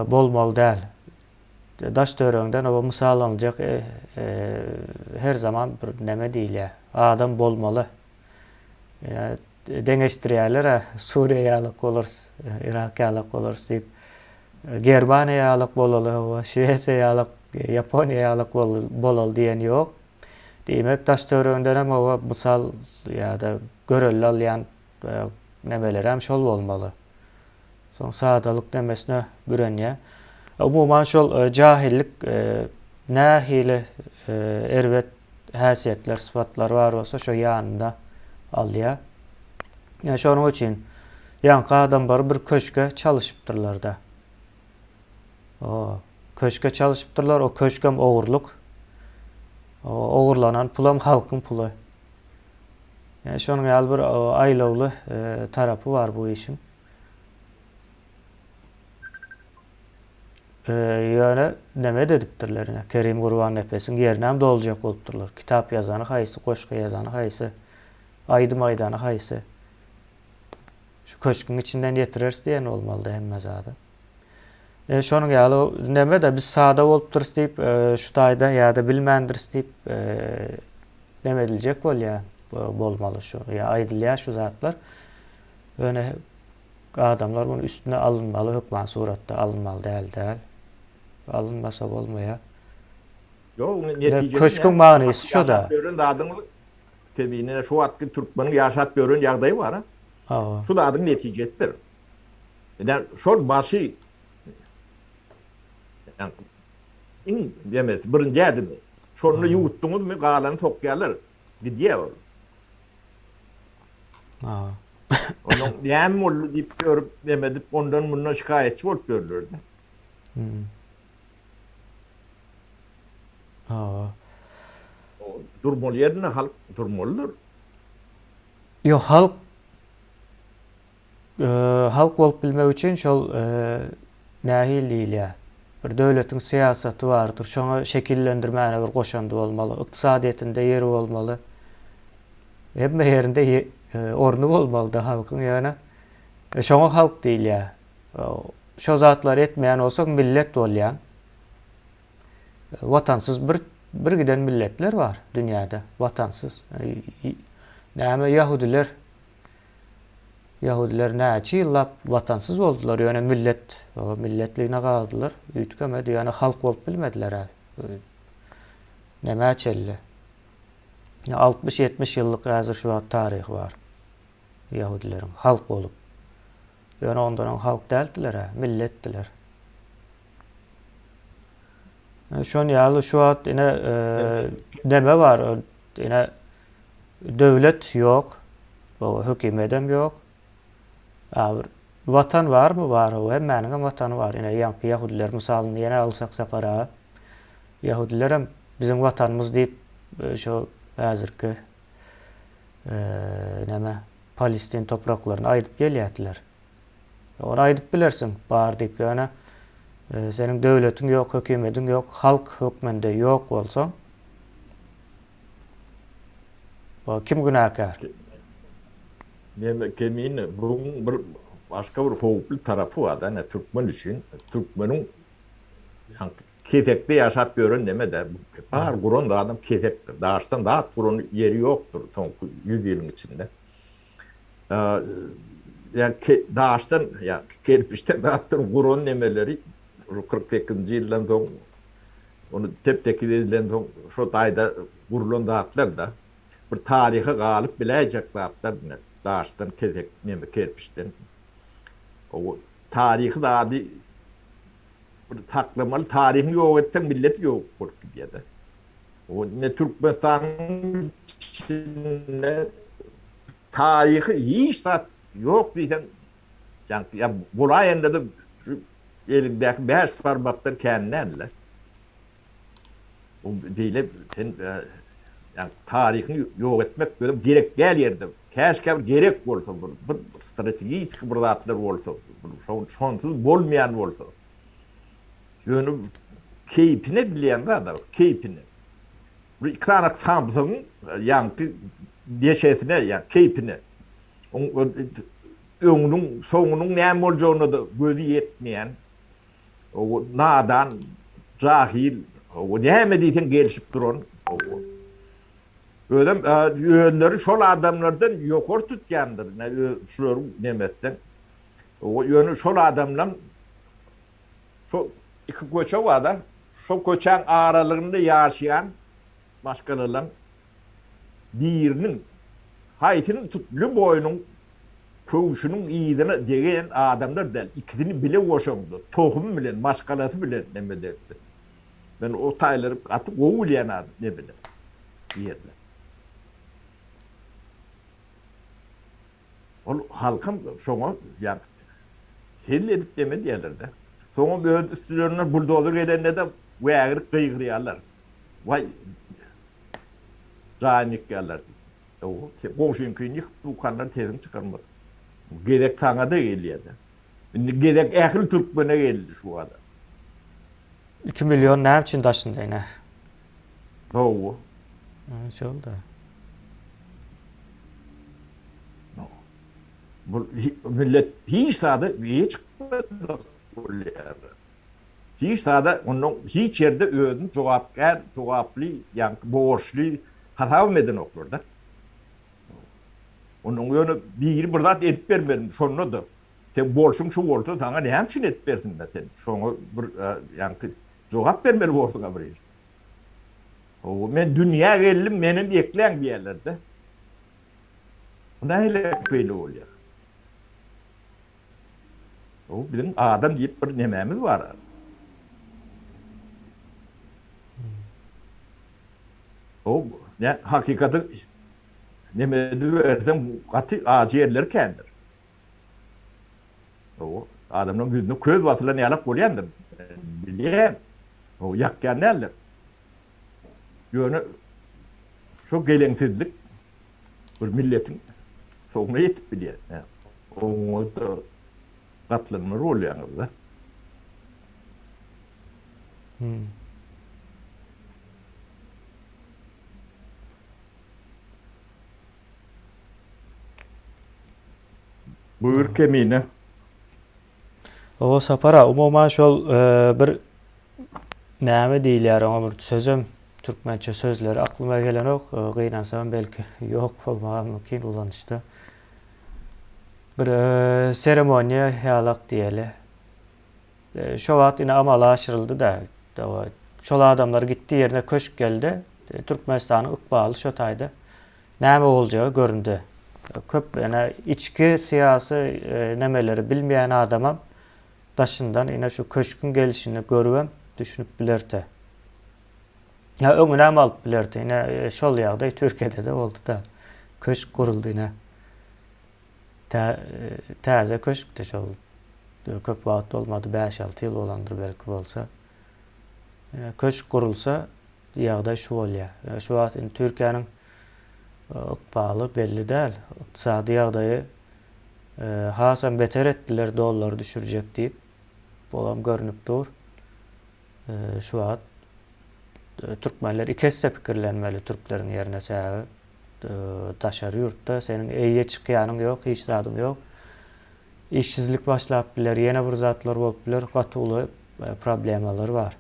Speaker 1: bolmaly däl. Daş töweregiňden oba mysal alynjak her zaman bir neme diýilýär. Adam bolmaly. Ýa deňeşdirýärler-ä, Suriýa ýalak bolarys, Yrak ýalak bolarys diýip. Germaniýa ýalak bolaly, hawa, Şwesiýa ýalak, Ýaponiýa ýalak bolaly diýen ýok. Diýmek, daş töweregiňdenem hawa mysal ýa-da görelde alýan nemelerem şol bolmaly. Soň sadalyk nemesine bürenýär. Umuman şol jahillik nähili erbet häsiýetler, sypatlar bar bolsa şo ýanynda alýar. Ýa şonuň üçin ýaňky adamlar bir köşke çalyşypdyrlar-da. O köşke çalyşypdyrlar, o köşkem ogurlyk. O ogurlanan pulam halkyň puly. Ýa şonuň ýaly bir aýlawly tarapy bar bu işiň. Ýöne neme-de edipdirler ine, Kerim Gurbannepesiň ýerinem doljak bolupdyrlar. Kitap ýazany haýsy, goşgy ýazany haýsy, aýdym aýdany haýsy. Şu köşgüň içinden ýetireris diýen bolmalydy hemme zady. E, şonuň ýaly neme-de biz sada bolupdyrys diýip, e, şu taýda ýa-da bilmändiris diýip, e, neme ediljek bolýar, bolmaly şu, ýa aýdylýar şu zatlar. Ýöne adamlar muny üstüne alynmaly hökman suratda alynmaly däl däl. Alynmasa bolmaýar.
Speaker 2: Ýok, netijesi
Speaker 1: Köşgüň manysy şo-da.
Speaker 2: Ýaşap ýören zadyňyz Kemine şu wagtky türkmeniň ýaşap ýören ýagdaýy bar-a.
Speaker 1: Hawa.
Speaker 2: Şu zadyň netijesidir. Ine şol başy iň nemesi birinji ädimi. Şonda ýuwutdyňyzmy galany sokýarlar. Gidýär ol.
Speaker 1: Hawa.
Speaker 2: Onuň näme boldy diýip ýörüp, neme edip, ondan mundan şikaýatçy bolup ýörler-de.
Speaker 1: Hmm. Hawa.
Speaker 2: Durmaly ýerinde halk durmalydyr.
Speaker 1: Ýok, halk halk bolup bilmek üçin şol nähili diýilýär? Bir döwletiň syýasaty bardyr. Şoňa şekillendirmäne bir goşandy bolmaly. Ykdysadyýetinde ýeri bolmaly. Hemme ýerinde. orny bolmalyda halkyň ýöne şoňa halk diýilýär. Şo zatlary etmeýän bolsaň millet bolýaň. Watansyz bir bir giden milletler bar dünýäde watansyz. Näme ýahudiler Ýahudiler näçe ýyllap watansyz boldular ýöne millet milletligine galdylar üýtgemedi ýöne halk bolup bilmediler nämä çenli. 60-70 ýyllyk häzir şu wagt taryhy bar ýahudileriň halk bolup. Ýöne ondan öň halk däldiler-ä, milletdiler. Şon ýaly şu wagt ine neme bar, ine döwlet ýok, hökümetem ýok. A bir watan barmy? Bar, hemmäniňem watany bar. Ine ýaňky ýahudiler mysalyny ýene alsak Sapar aga. Ýahudilerem biziň watanymyz diýip şo häzirki neme Palestin topraklaryny aýdyp gelýärdiler. Ony aýdyp bilersiň, bar diýip, ýöne seniň döwletiň ýok, hökümediň ýok, halk hökmünde ýok bolsaň, kim günäkär?
Speaker 2: Neme Kemine, buň bir başga bir howply tarapy bar-da, ine türkmen üçin, türkmeniň ýaňky kesekde ýaşap ýören neme-de, bar guran zadam kesekdir. Daşdan zat guran ýeri ýokdur soňky ýüz ýylyň içinde. Ýa daşdan, ýa kerpiçden zatdan guran nemeleri şu 48-nji ýyldan soň ony tep-tekiz edilensoň şo taýda gurlan zatlar-da. Bir taryha galyp biläýjek zatlar ine daşdan, kesek, neme kerpiçden. O taryhy zady bir saklamaly, taryhyňy ýok etseň milleti ýok bolup gidýär-de. O ine Türkmenistanyň içinde taryhy hiç zat ýok diýseň, ýa bolaýanda-da şu eliňdäki bäş barmakdan kän däl-de. O beýle sen ýa taryhyňy ýok etmek özem gerek däl ýerde. Käşgä bir gerek bolsa bir bir strategiki bir zatlar bolsa, şonsuz bolmaýan bolsa. Ýöne keýpine edilýän zat-a, keýpine. Bir iki sany samsygyň ýaňky neşesine, ýa keýpine. Öňüniň, soňunyň näme boljagyna-da gözi ýetmeýän, nadan, jahyl, näme diýseň gelşip duran. Özem özleri şol adamlardan ýokary tutýandyr, şularyň nemesinden. Ýöne şol adamlaň Şo iki köçe bar-da, şo köçäň aralygynda ýaşaýan maşgalalaň biriniň, haýsyny tut, lýuboýynyň köwşüniň yzyna degen adamlar däl, ikisini bile goşaňda, tohumy bilen, maşgalasy bilen neme degdi. Men o taýlary gaty gowy bilýän adam, nemeler, ýerler. Ol halkam şoňa ýa hezil edip deme diýerler-de. Soňam öz üstülerinden buldozer gelende-de wägirip gygyrýarlar. Waý, jaýymy ýykýarlar diýip. Hawa, sen goňşyňkyny ýykyp dukandan sesiňi çykarmadyň. Gezek saňa-da gelýär-de. Indi gezek ähli türkmene geldi şu wada.
Speaker 1: 2 million näme üçin daşynda ine?
Speaker 2: Hawa.
Speaker 1: Şol-da.
Speaker 2: Bu millet hiç zada eýe çykmadyk bolýar. Hiç zada ondan hiç ýerde özüni jogapkär, jogaply, ýa borçly hasabam edenoklar-da. Ondan ýöne biri bir zat edip bermeli, şonda-da sen bolşuň şu bolsa saňa näme üçin edip bersinler sen şoňa bir ýaňky jogap bermeli borsuň-a bir ýerde. Hawa, men dünýä geldim, menem ekläň diýerler-de. Bu nähili beýle bolýar? Bu biziň adam diýip bir nemämiz bar. O ne hakykaty neme ediberseň gaty ajy ýerleri kändir. O adamlaryň ýüzüne köz basylan ýalak bolýandyr. Bilýän. O ýakýan däldir. Ýöne şo geleňsizlik bir milletiň soňuna ýetip bilýär. Oňa-da gatlanmaly bolýaňyz-da. Buýur Kemine.
Speaker 1: Owa Sapar aga, umuman şol bir näme diýilýär oňa bir sözem türkmençe sözleri aklyma gelenok, gynansam belki ýok bolmagam mümkin ulanyşda. Bir seremoniýa ýalak diýeli. Şo wagt ine amala aşyryldy-da. Şol adamlar gitdi ýerine köşk geldi. Türkmenistanyň ykbaly şo taýda näme boljagy göründi. Köp ine içki syýasy nemeleri bilmeýän adamam daşyndan ine şu köşküň gelişini görübem düşünip bilerdi. Ýa öňünem alyp bilerdi. Ine şol ýagdaý Türkiýede-de boldy-da. Köşk guruldy ine. Täze köşkdi şol. Köp wagt bolmady, bäş-alty ýyl bolandyr belki bolsa. Ine köşk gurulsa ýagdaý şu bolýar. Şu wagt indi Türkiýäniň ykbaly belli däl. Ykdysady ýagdaýy hasam beter etdiler dollary düşürjek diýip. Olam görnüp dur. Şu wagt türkmenler iki esse pikirlenmeli türkleriň ýerine sebäbi daşary ýurtda seniň eýe çykýanyň ýok, hiç zadyň ýok. Işsizlik başlap biler, ýene bir zatlar bolup biler, gaty uly problemalar bar.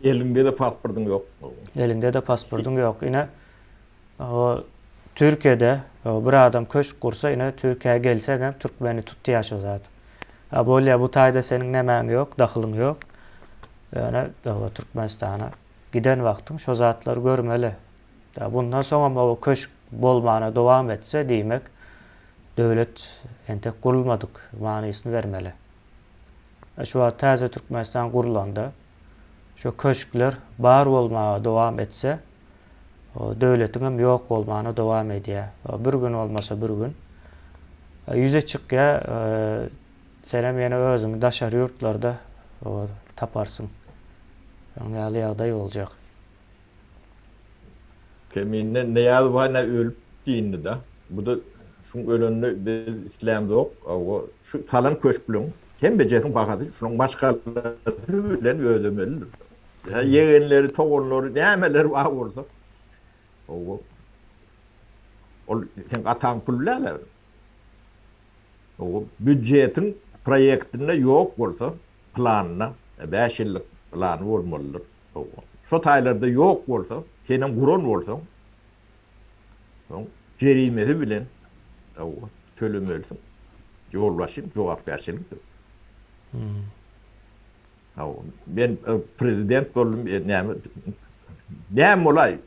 Speaker 2: Eliňde-de pasportyň ýok.
Speaker 1: Eliňde-de pasportyň ýok. Ine, o Türkiýede bir adam köşk gursa, ine Türkiýä gelseňem türkmeni tutýar şo zat. A bolýa bu taýda seniň nemäň ýok, dahylyň ýok. Ýöne Türkmenistana giden wagtyň şo zatlary görmeli. Bundan soňam o köşk bolmana dowam etse, diýmek, döwlet entek gurulmadyk manysyny bermeli. Şu wagt täze Türkmenistan gurlanda, şo köşkler bar bolmaga dowam etse, döwletiňem ýok bolmana dowam edýär. Bir gün bolmasa bir gün ýüze çykýar, senem ýene özüňi daşary ýurtlarda taparsyň. Şonuň ýaly ýagdaý boljak.
Speaker 2: Kemine Nyýazow hany ölüp dindi-da. Bu-da şuň ölenini biz islämzok. Hawa, şu salan köşklüň hemmejesiň bahasy şunuň maşgalasy bilen ödemelidir. Ýegenleri, toganlary, nämeleri bar bolsa. Hawa. Ol seň ataň puly däl-ä. Hawa, býudjetiň proýektinde ýok bolsa, planynda, bäş ýyllyk plany bolmalydyr. Şo taýlarda ýok bolsa, senem guran bolsaň, soň jerimesi bilen tölemelisiň. Ýolbaşçyň jogapkärçiligidir. Hawa, men prezident boldum, näme näme bolaý?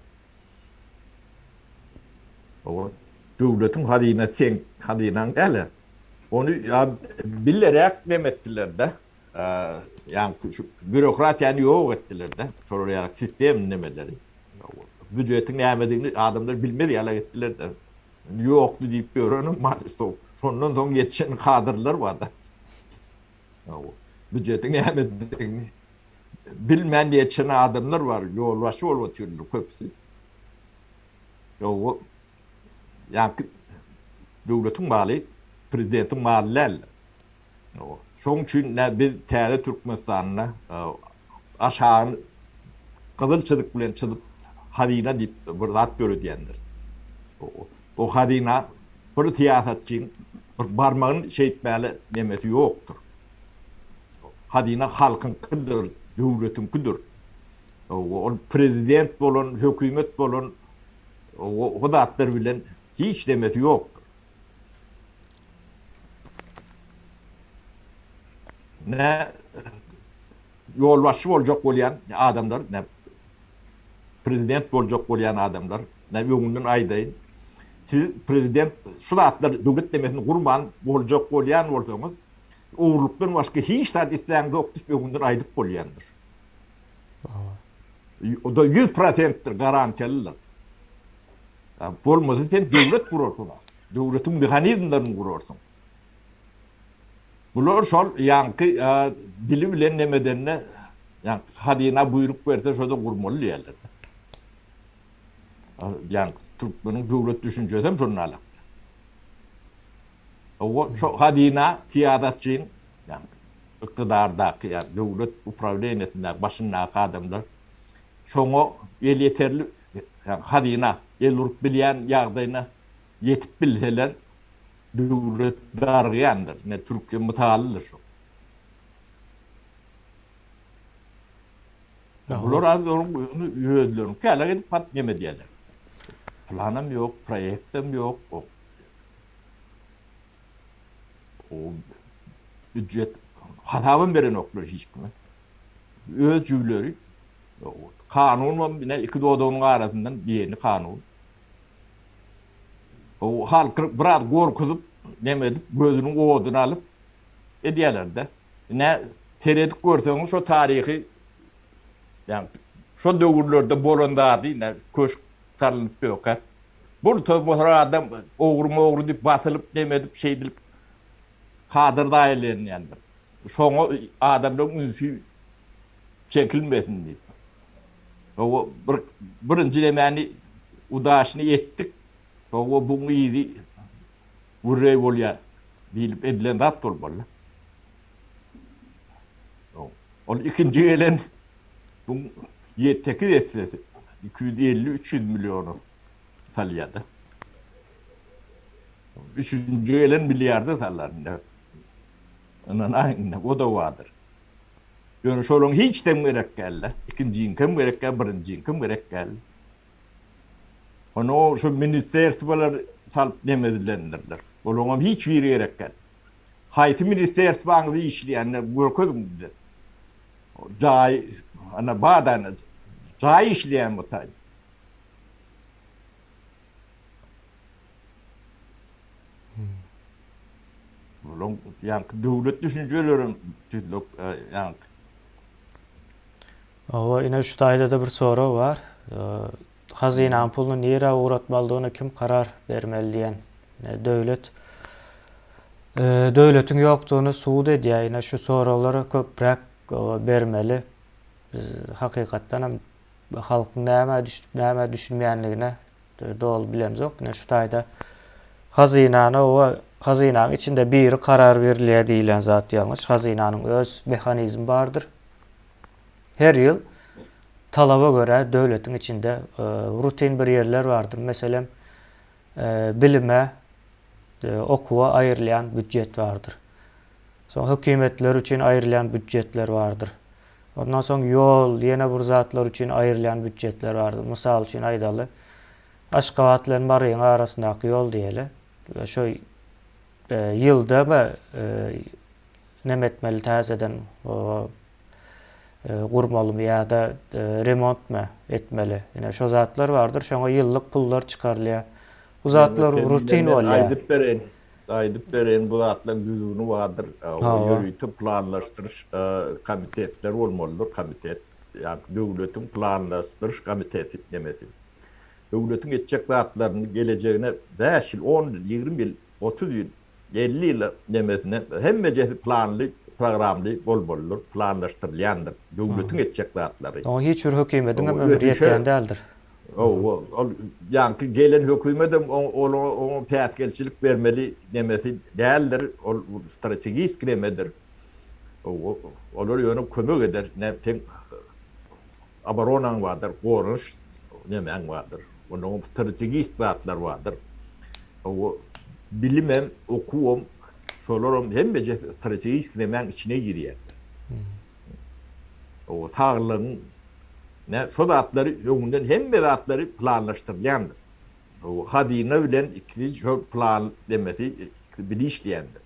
Speaker 2: Hawa, döwletiň hazynasy seň hazynaň däl-ä. Ony bileräk neme etdiler-de. Ýagny şu býurokratiýany ýok etdiler-de, şolar ýaly sistem nemeleri. Býujetiň nämedigini adamlar bilmez ýaly etdiler-de. Ýokdy diýip ýörenim bar, şondan soň ýetişen kadrlar bar-da. Býujetiň nämedigini bilmän ýetişen adamlar bar, ýolbaşçy bolup otyrlar köpüsi. Ýok, ýagny döwletiň maly prezidentiň maly däl. Şoň üçin biz täze Türkmenistanda aşagyny gyzyl çyzyk bilen çyzyp hazyna diýip bir zat döredýändir. O hazyna bir syýasatçyň bir barmagyny şeýtmäli nemesi ýokdur. Hazyna halkyňkydyr, döwletiňkidir. Ol prezident bolan, hökümet bolan o zatlar bilen hiç nemesi ýokdur. Ne ýolbaşçy boljak bolýan adamlar, ne prezident boljak bolýan adamlar, ne öňünden aýdaýyn. Siz prezident şu zatlar döwlet demesini gurman boljak bolýan bolsaňyz, ogurlykdan başga hiç zat isläňzok diýip öňünden aýdyp bolýandyr. O da 100 prosentdir, garantiýalydyr. Bolmasa sen döwlet gurarsyň. Döwletiň mehanizmlerini gurarsyň. Bular şol ýaňky dili bilen nemedende ýaňky hazyna buýruk berse şo-da gurmaly diýerler. Ýaňky türkmeniň döwlet düşünjesi hem şonda alakda. Owa şo hazyna syýasatçyň ýaňky ykdydardaky ýa döwlet uprawleniýesindäki başyndaky adamlar şoňa elýeterli hazyna el urup bilýän ýagdaýyna ýetip bilseler. Döwlet dargaýandyr. Ine Türkiýe mysalydyr şu. Bular az özlerini käle edip pat neme diýerler. Planam ýok, proýektem ýok. O býujet hasabam berenoklar hiç kime. Öz jübleri kanun ine iki dodagynyň arasyndan diýeni kanun. O halky biraz gorkuzyp, neme edip, gözüniň oduny alyp edýärler-de. Ine, seredip görseňiz şo taryhy, ýagny şo döwürlerde bolan zady, ine, köşk salnyp ýökä. Bir topar adam ogry-mogry diýip basylyp, neme edip, şeýdilip kadyr zaýalanýandyr. Şoňa adamlaryň ünsi çekilmesin diýip. Hawa, bir birinji nemäni udaşny etdik. Hawa, buň yzy gürreý bolýar diýlip edilen zat bolmaly. Ol ikinji gelen buň ýedi-sekiz essesi, 250-300 milliona salýar-da. Üçünji gelen milliarda salar indi. Ynanaýyň indi, o-da bardyr. Ýöne şolaryň hiçem gerek däl-de. Ikinjiňkem gerek däl, birinjiňkem gerek däl. Onda şu ministerstwolar salyp neme edilendirler. Olaryňam hiç biri gerek däl. Haýsy ministerstwaňyz işleýänini görkeziň bize. Jaý, ana badana jaý işleýän bu taý. Bulaň ýaňky döwlet düşünjelerem tüzlük ýaňky.
Speaker 1: Hawa, ine şu taýda-da bir sorag bar. Hazynanyň puluny nirä ugratmalydygyna kim karar bermeli diýen. Ine döwlet döwletiň ýokdugyny subut edýär. Ine şu soraglara köpräk bermeli. Biz hakykatdan hem halkyň nämä düşünip, nämä düşünmeýändigine Doly bilemzok. Ine şu taýda hazynany oba hazynanyň içinde biri karar berilýär diýilýän zat ýalňyş. Hazynanyň öz mehanizmi bardyr. Her ýyl talaba görä döwletiň içinde e, rutin bir ýerler bardyr. Meselem, e, bilime, e, okuwa aýrylýan býudjet bardyr. Soň hökümetler üçin aýrylýan býudjetler bardyr. Ondan soň ýol, ýene bir zatlar üçin aýrylýan býudjetler bardy. Mysal üçin aýdaly, Aşgabat bilen Maryň arasyndaky ýol diýeli. Şo ýylda neme etmeli täzeden gurmalymy ýa-da remontmy etmeli. Ine şo zatlar bardyr. Şoňa ýyllyk pullar çykarylýar. Bu zatlar rutin bolýar.
Speaker 2: Aýdyp bereýin. Aýdyp bereýin, bu zatlaryň düzgüni bardyr. Ýörite planlaşdyryş komitetler bolmalydyr, komitet, ýagny döwletiň planlaşdyryş komiteti nemesi. Döwletiň etjek zatlaryny gelejegine bäş ýyl, on ýyl, 20 ýyl, 30 ýyl, 50 ýyla nemesine hemmejesi planly, programly bolmalydyr, planlaşdyrylýandyr döwletiň etjek zatlary.
Speaker 1: Oňa hiç bir hökümediň hem ömri ýetýän däldir.
Speaker 2: Hawa, ol ýaňky gelen hökümetem oňa päsgelçilik bermeli nemesi däldir, ol strategik nemedir. Hawa, olar ýöne kömek eder, ne seň oboronaň bardyr, goranyş nemäň bardyr. Onuň strategik zatlar bardyr. Hawa, bilimem, okuwam, şolaram hemmejesi strategik nemäň içine girýär. Hawa, saglygyň Nä şo zatlary öňünden hemme zatlary planlaşdyrylýandyr. Hazyna bilen ikisi şo plan demesi ikisi bile işleýändir.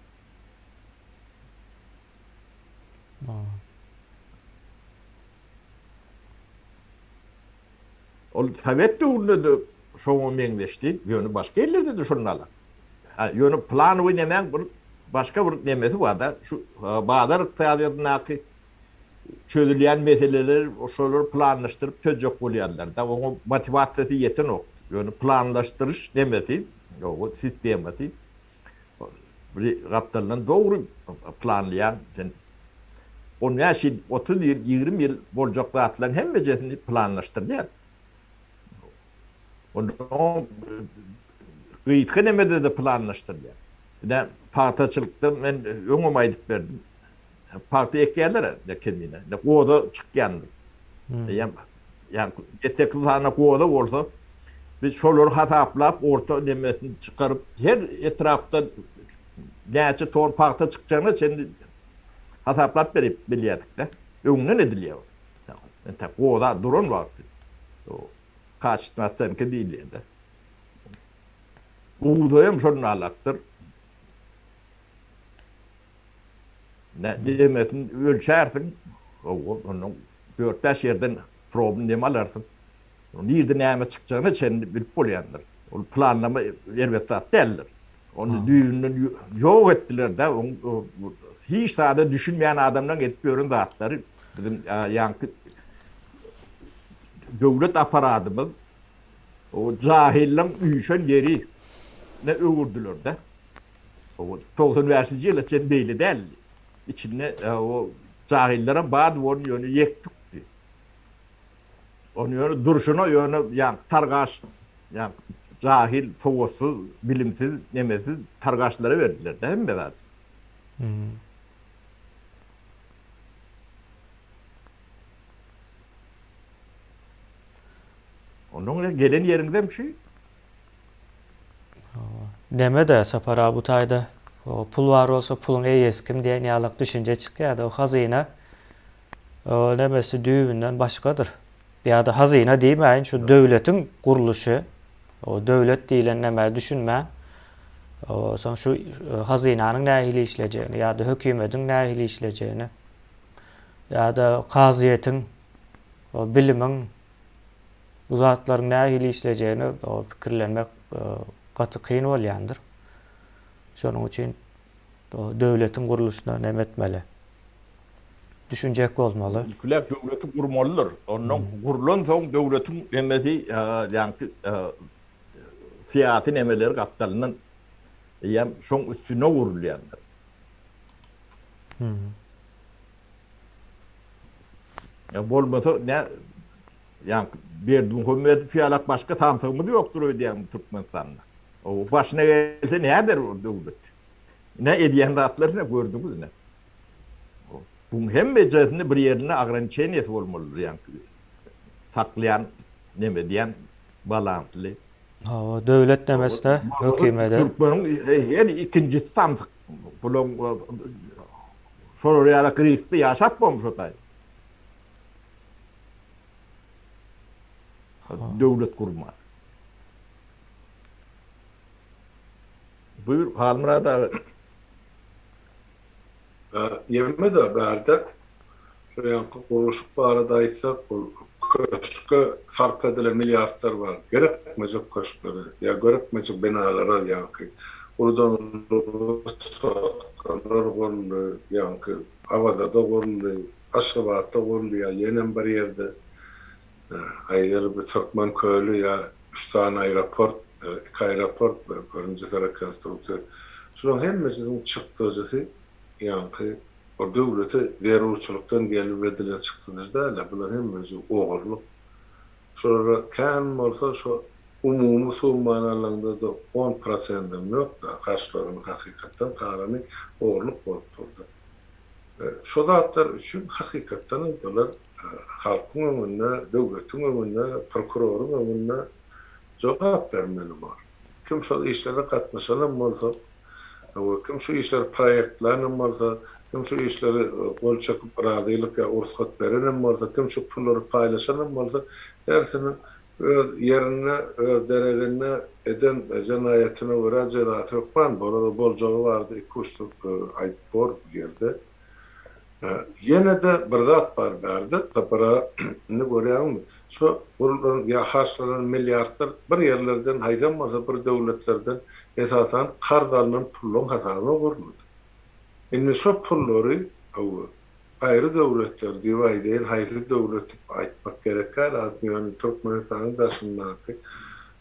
Speaker 2: Ol sowet döwründe-de şoňa meňzeşdi, ýöne başga ýerlerde-de şonda. Ha, ýöne planowy nemäň bir başga bir nemesi bar-da, şu bazar ykdysadyýetindäki çözülýän meseleleri şolar planlaşdyryp çözjek bolýarlar-da, oňa motiwasiýasy ýetenok. Ýöne planlaşdyryş nemesi, ýok, sistemasy bir gapdaldan dogry planlaýan, sen on bäş ýyl, 30 ýyl, 20 ýyl boljak zatlaryň hemmejesini planlaşdyrýar. Onda gysga nemede-de planlaşdyrylýar. Ine, pagtaçylykda men öňem aýdyp berdim. Pagta ekýärler ine kemine. Ine goza çykýandyr. Eýýäm ýa 8 sany goza bolsa biz şolary hasaplap orta nemesini çykaryp her etrapdan. näçe ton pagta çykjagyna çenli hasaplap berip bilýärdik-de. Öňünden edilýär ol. Entek goza duran wagty. O kaçestwnyý osenka diýilýär-de. Bugdaýam şonalakdyr. Ne demesini ölçärsiň, ondan dört-bäş ýerden probny dem alarsyň. Nirde näme çykjagyna çenli bilip bolýandyr. Ol planlama erbet zat däldir. Ony düýbünden ýok etdiler-de, hiç zada düşünmeýän adamlaryň edip ýören zatlary biziň ýaňky döwlet apparadymyz o jahyllaryň üýşen ýerine öwürdiler-de. O 95-nji ýyla çenli beýle däldi. Içinde o jahyllaram bardy, ony ýöne ýek-tükdi. Ony ýöne durşuna ýöne ýaňky targaş, ýaňky jahyl, sowatsyz, bilimsiz, nemesiz targaşlara berdiler-de hemme zady. Ondan gelen ýeriňizem şu.
Speaker 1: Neme-de Sapar aga bu taýda pul bar bolsa puluň eýesi kim diýen ýalak düşünje çykýar-da, o hazyna o nemesi düýbünden başgadyr. Ýa-da hazyna diýmäýin, şu döwletiň gurluşy, o döwlet diýlen nämä düşünmän, o soň şu hazynanyň nähili işlejegini ýa-da hökümediň nähili işlejegini ýa-da kazyýetiň, o bilimiň Bu zatlaryň nähili işlejegini pikirlenmek gaty kyn bolýandyr. Şonuň üçin döwletiň gurluşyna näme etmeli? Düşünjek bolmaly.
Speaker 2: Ilkiläp döwleti gurmalydyr. Ondan gurlan soň döwletiň nemesi, ýaňky syýasy nemeleri gapdalyndan eýýäm şoň üstüne gurulýandyr. Ýa bolmasa nä ýa Berdimuhamedow ýalak başga samsygymyz ýokdur öýdýän Türkmenistanda. O başyna gelse näder o döwlet? Ne edýän zatlaryny gördüňiz ne? Buň hemmejesinde bir ýerinde ograniçeniýesi bolmalydyr ýaňky saklaýan neme diýen balansly.
Speaker 1: Hawa, döwlet nemesine, hökümede.
Speaker 2: Türkmeniň her ikinjisi samsyk. Bulaň Şolar ýaly grisde ýaşap bormy şo taý? Döwlet gurman. Buýur Halmyrat aga.
Speaker 3: Ýeme-de bärde şu ýaňky gurluşyk barada aýtsak, ol köşke sarp edilen milliardlar bar. Gerekmejek köşklere ýa gerekmejek binalara ýaňky uludan-uly wysotkalar guruldy, ýaňky Awazada guruldy, Aşgabatda guruldy ýa ýenem bir ýerde, aýdaly bir Türkmen köli ýa üç sany aeroport, iki aeroport, birinjisi rekonstruksiýa. Şularyň hemmesiniň çykdajysy ýaňky Ol döwlete zerurçylykdan gelip edilen çykdajy däl-de, bular hemmesi ogurlyk. Şolara kän bolsa şo umumy summany alanyňda-da on prosendem ýok-da, harçlaryň hakykatdan galany ogurlyk bolup durdy. Şo zatlar üçin hakykatdanam bular halkyň öňünde, döwletiň öňünde, prokuroryň öňünde jogap bermeli bor. Kim şol işlere gatnaşanam bolsa, Hawa, kim şu işleri proýektlänem bolsa, kim şu işleri gol çekip razylyk ýa ursgat berenem bolsa, kim şu pullary paýlaşanam bolsa, hersiniň öz ýerinde, öz dereginde eden jenaýatyna görä jezasy hökman bolar. O boljagy barada ikuçsyz aýdyp bor bu ýerde. Ýene-de bir zat bar bärde, Sapar aga, indi görýäňmi, şu gurlan ýa harçlanan milliardlar bir ýerlerden, haýsam bolsa bir döwletlerden, esasan, karz alnan pullaryň hasabyna guruldy. Indi şo pullary, hawa, gaýry döwletler diýip aýdaýyn, haýsy döwlet diýip aýtmak gerek däl, ýöne Türkmenistanyň daşyndaky,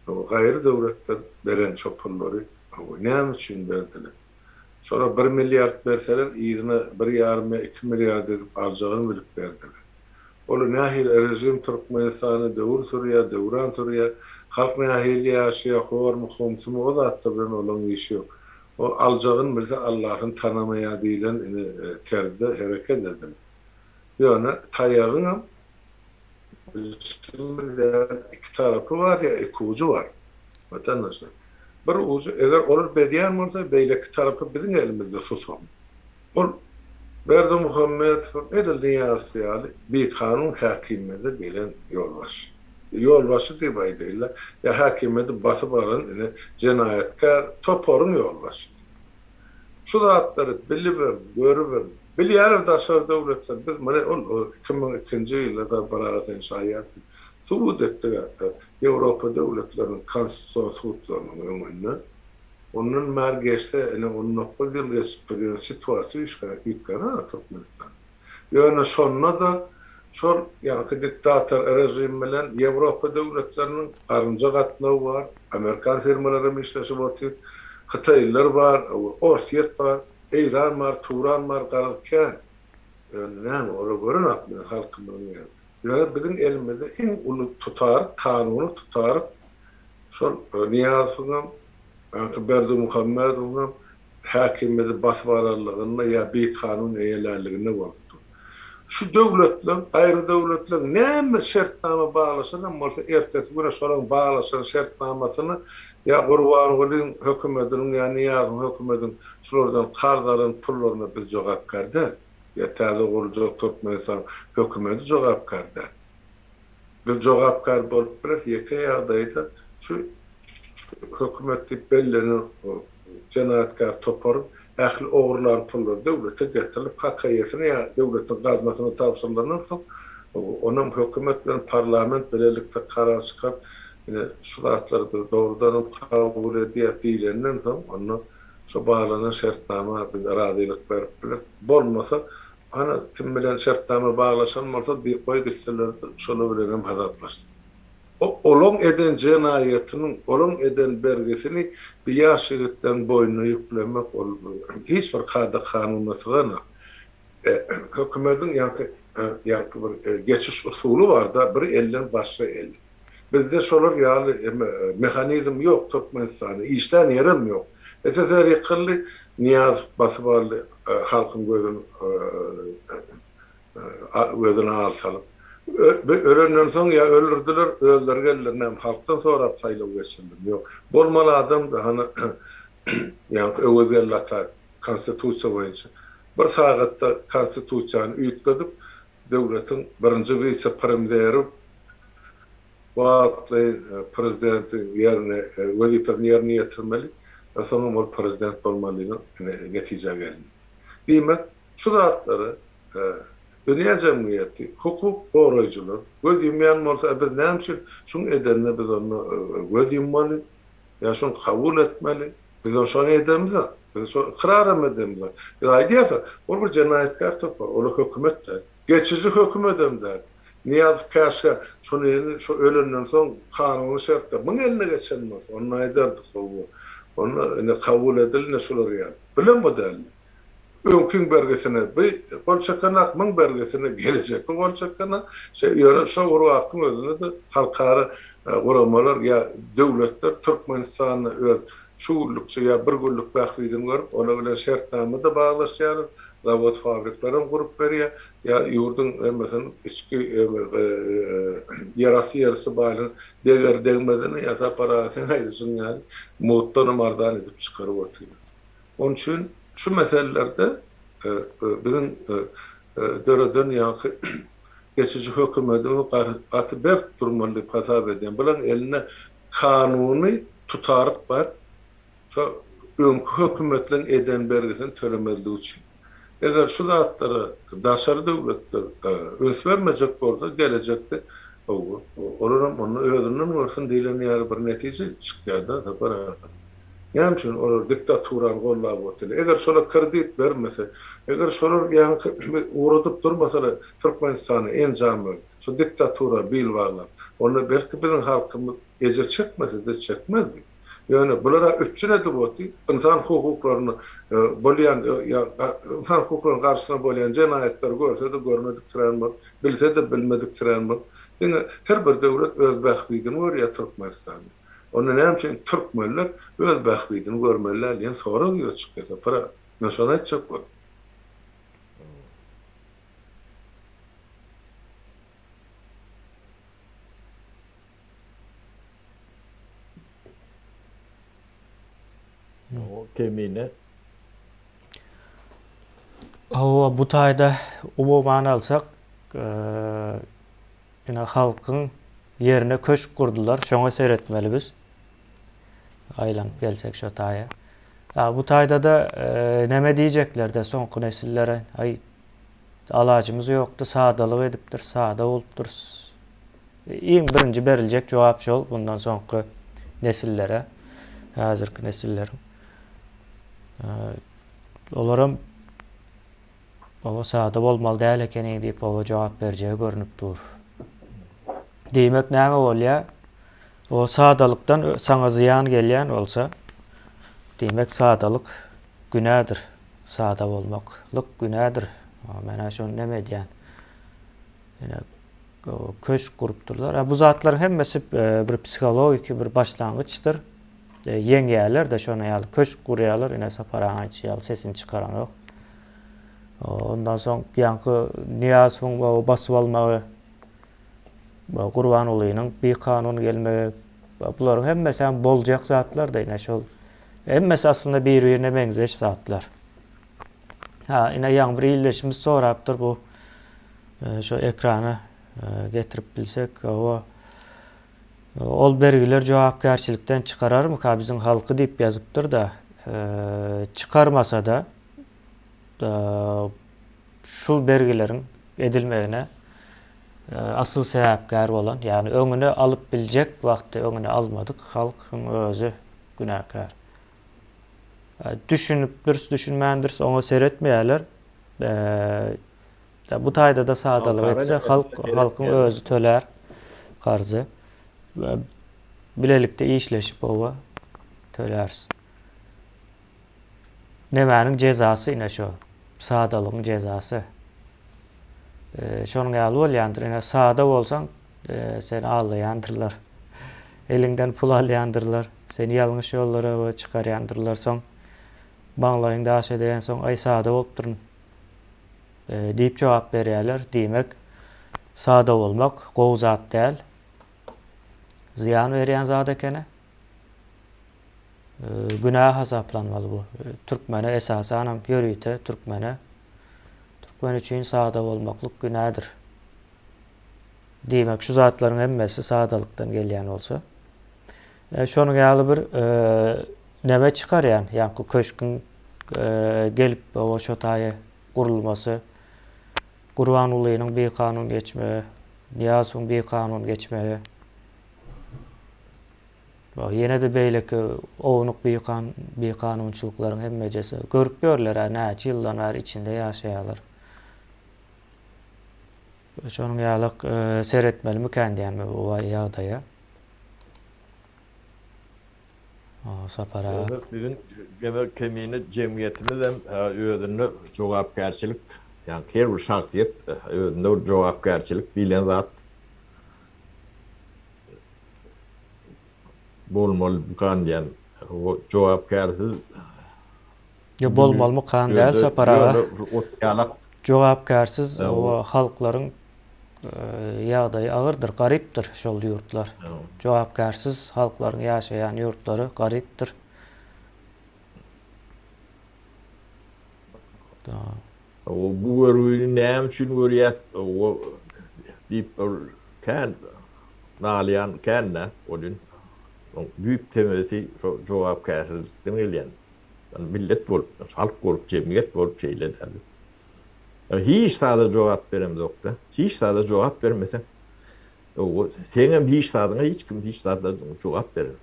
Speaker 3: hawa, gaýry döwletler beren şo pullary, hawa, näme üçin berdiler? Şolara bir milliard berseler, yzyna bir ýarym ýa iki milliard edip aljagyny bilip berdiler. Ol nähili režim Türkmenistanda döwür sürýär, döwran sürýär, halk nähili ýaşaýar, hormy, homsumy o zatlar bilen olaň işi ýok. O aljagyny bilse Allasyny tanamaýar diýlen ine terzde hereket edildi. Ýöne taýagyňam Bilşimiz ýaly iki tarapy bar ýa iki ujy bar. Watandaşlar. Bir ujy eger olar berýän bolsa beýleki tarapy biziň elimizde susan. Ol Berdimuhamedowam edil Nyýazow ýaly bikanun häkimiýete gelen ýolbaşçy. Ýolbaşçy diýip aýdaýynda, ýa häkimiýeti basyp alan ine jenaýatkär toparyň ýolbaşçysy. Şu zatlary bilibem, görübem, bilýärler daşary döwletler, biz muny ol 2002-nji ýylda Sapar aga sen şaýatsyň, subut etdik hatda Ýewropa döwletleriniň konstitusion sudlarynyň öňünde. Ondan bäri geçse ine 19 ýyl geçipdir, ýöne situasiýa üýtgänok Türkmenistanda. Ýöne şonda-da şol ýaňky diktator režim bilen Ýewropa döwletleriniň garynja gatnawy bar, amerikan firmalary hem işleşip otyr, hytaýlylar bar, Orsýet bar, Eýran bar, Turan bar, garaz kän. Ýöne näme, olar görenok biziň halkymyzyň ýa. Ýöne biziň elimizde iň uly tutaryk, kanuny tutaryk şol Nyýazowyňam, ýaňky Berdimuhamedowyňam häkimiýeti basyp alanlygynda ýa bikanun eýelänliginde bolup dur. Şu döwletleň, gaýry döwletleň näme şertnama baglaşanam bolsa ertesi güne şolaň baglaşan şertnamasyny ýa Gurbangulyň hökümediniň ýa Nyýazowyň hökümediniň şulardan karz alan pullaryna biz jogapkär däl. Ýa täze guruljak Türkmenistan hökümedi jogapkär däl. Biz jogapkär bolup bileris ýeke ýagdaýda şu hökümet diýip bellenen jenaýatkär toparyň ähli ogurlan pullary döwlete getirilip hak eýesine ýa döwletiň gaznasyna tabşyrylandan soň onam hökümet bilen parlament bilelikde karar çykaryp ine şu zatlary biz dogrudanam kabul edýäs diýlenden soň onda şo baglanan şertnama biz razylyk berip bileris. Bolmasa Hany kim bilen şertnama baglaşan bolsa bir goý gitsinler şolar bilenem hasaplaşsyn. O olaň eden jenaýatynyň, olaň eden bergisini bir ýaş ýigitleriň boýnuna ýüklemek ol hiç bir kada kanuna syganok. Hökümediň ýaňky ýaňky bir geçiş usuly barda bir elden başga el. Bizde şolar ýaly mehanizm ýok Türkmenistanda, işlän ýerem ýok. SSR ýykyldy, Nyýazow basyp aldy halkyň gözüni gözüne al salyp. Ölenden soň ýa öldürdiler, özleri geldiler näme halkdan sorap saýlaw geçirdimi? Ýok. Bolmaly adam-da hany ýaňky Öwezgeldi Ataýew konstitusiýa boýunça bir sagatda konstitusiýany üýtgedip döwletiň birinji wise-premzeri wagtlaýyn prezidentiň ýerine wezipesini ýerine ýetirmeli we soňam ol prezident bolmaly diýen netijä gelindi. Diýmek, şu zatlara dünýä jemgyýeti, hukuk goraýjylar göz ýumýan bolsa, biz näme üçin şuň edenine biz onda göz ýummaly ýa şuny kabul etmeli? Biz ony şony edemizok. Biz şony ykraram edemizok. Biz aýdýarys, ol bir jenaýatkär topar, ol hökümet däl. Geçiji hökümedem däl. Nyýazow käşgä şony indi şo ölenden soň kanuny şertde muň eline geçen bolsa, onda aýdardyk hawa, onda indi kabul edildi şular ýaly. Bilen bu däldi. Öňkiň bergisine bi gol çekenak, muň bergisine gelejekki gol çekenak. Şe ýöne şo bir wagtyň özünde-de halkara guramalar ýa döwletler Türkmenistanda öz şu günlükçe ýa bir günlük bähbidini görüp, olar bilen şertnama-da baglaşýarlar, zawod-fabriklerem gurup berýär, ýa ýurduň hemmesiniň içki ýerasty ýerüsti baýlygyny deger-degmezini ýa Sapar aga seň aýdyşyň ýaly mugtdanam arzan edip çykaryp otyrlar. Onuň üçin şu meselelerde biziň döreden ýaňky geçiji hökümetimiz gaty berk durmaly diýip hasap edýän. Bularyň elinde kanuny tutaryk bar. Şo öňki hökümetleň eden bergisini tölemezlik üçin. Eger şu zatlara daşary döwletler üns bermejek bolsa gelejekde olaram onda özünden görsün diýlen ýaly bir netije çykýar-da Sapar aga. Näme üçin olar diktaturany gollap otyrlar? Eger şolar kredit bermese, eger şolar ýaňky ugradyp durmasalar Türkmenistana enjamlary, şu diktatura bil baglap, onda belki biziň halkymyz ejir çekmese-de çekmezdi. Ýöne bulara üpjün edip oty, ynsan hukuklaryny bolýan ýa ynsan hukuklarynyň garşysyna bolýan jenaýatlary görse-de görmediksirän bolup, bilse-de bilmediksirän bolup, diňe her bir döwlet öz bähbidini görýär Türkmenistanda. Onda näme üçin türkmenler öz bähbidini görmeli däl diýen sorag ýüze çykýar Sapar aga. Men şony aýtjak boldum.
Speaker 2: Kemine.
Speaker 1: Hawa, bu taýda umuman alsak, ine halkyň ýerine köşk gurdular, şoňa seretmeli biz. Aýlanyp gelsek şo taýa. A bu taýda-da neme diýjekler-de soňky nesillere, aý alajymyz ýokdy, sadalyk edipdir, sada bolupdyrys. Iň birinji beriljek jogap şol bundan soňky nesillere, häzirki nesilleriň. Olaram Baba sada bolmaly däl ekeniň diýip baba jogap berjegi görnüp dur. Diýmek näme bolýar? O sadalykdan saňa zyýan gelýän bolsa, diýmek sadalyk günädir. Sada bolmaklyk günädir. Men-ä şony neme edýän. Ine, köşk gurupdyrlar. Bu zatlaryň hemmesi bir psihologiki bir başlangyçdyr. Ýeňýärler-de şonuň ýaly köşk gurýarlar. Ine Sapar aga aýtşy ýaly sesini çykaranok. Ondan soň ýaňky Nyýazowyň basyp almagy, Gurbangulynyň bikanun gelmegi, bularyň hemmesi hem boljak zatlar-da ine şol. Hemmesi aslynda bir-birine meňzeş zatlar. Ha, ine ýaňy bir ildeşimiz sorapdyr bu şu ekrana getirip bilsek, o ol bergiler jogapkärçilikden çykararmyka biziň halky diýip ýazypdyr-da, çykarmasa-da şu bergileriň edilmegine asyl sebäpkär bolan, ýagny öňüni alyp biljek wagtda öňüni almadyk halkyň özi günäkär. Düşünipdiris, düşünmändiris oňa seretmeýärler. Bu taýda-da sadalyk etse, halk halkyň özi tölär karzy. Bilelikde işleşip oba töläris. Nemäniň jezasy ine şo. Sadalygyň jezasy. Şonuň ýaly bolýandyr. Ine sada bolsaň seni aldaýandyrlar. Eliňden pul alýandyrlar. Seni ýalňyş ýollara çykarýandyrlar. Soň maňlaýyň daşa degensoň aý sada bolupdyryn diýip jogap berýärler. Diýmek, sada bolmak gowy zat däl. Zyýan berýän zat ekeni. Günä hasaplanmaly bu. Türkmene esasanam ýörite türkmene. Türkmen üçin sada bolmaklyk günädir. Diýmek şu zatlaryň hemmesi sadalykdan gelýän bolsa. Şonuň ýaly bir neme çykarýan, ýaňky köşküň gelip o şo taýa gurulmasy, Gurbangulynyň bikanun geçmegi, Nyýazowyň bikanun geçmegi. Ýene-de beýleki ownuk bikan bikanunçylyklaryň hemmejesi. Görüp ýörler-ä näçe ýyldan bäri içinde ýaşaýarlar. Şonuň ýalyk seretmelimikän diýýän men bu ýagdaýa. Sapar aga.
Speaker 2: Demek biziň demek kemine jemgyýetimiz hem özünde jogapkärçilik, ýagny her bir şahsyýet özünde bir jogapkärçilik diýlen zat bolmalymykan diýen jogapkärsiz
Speaker 1: Ýok bolmalymykan däl Sapar aga. Jogapkärsiz halklaryň ýagdaýy agyrdyr, garypdyr şol ýurtlar. Jogapkärsiz halklaryň ýaşaýan ýurtlary garypdyr.
Speaker 2: Bu görgüni näme üçin görýäs diýip bir kän nalýan kän-dä welin, oň düýp temesi şo jogapkärçilikden gelýän. Millet bolup, halk bolup, jemgyýet bolup şeýle däl. Hiç zada jogap beremzok-da. Hiç zada jogap bermeseň, seňem hiç zadyňa hiç kim hiç zada jogap berenok.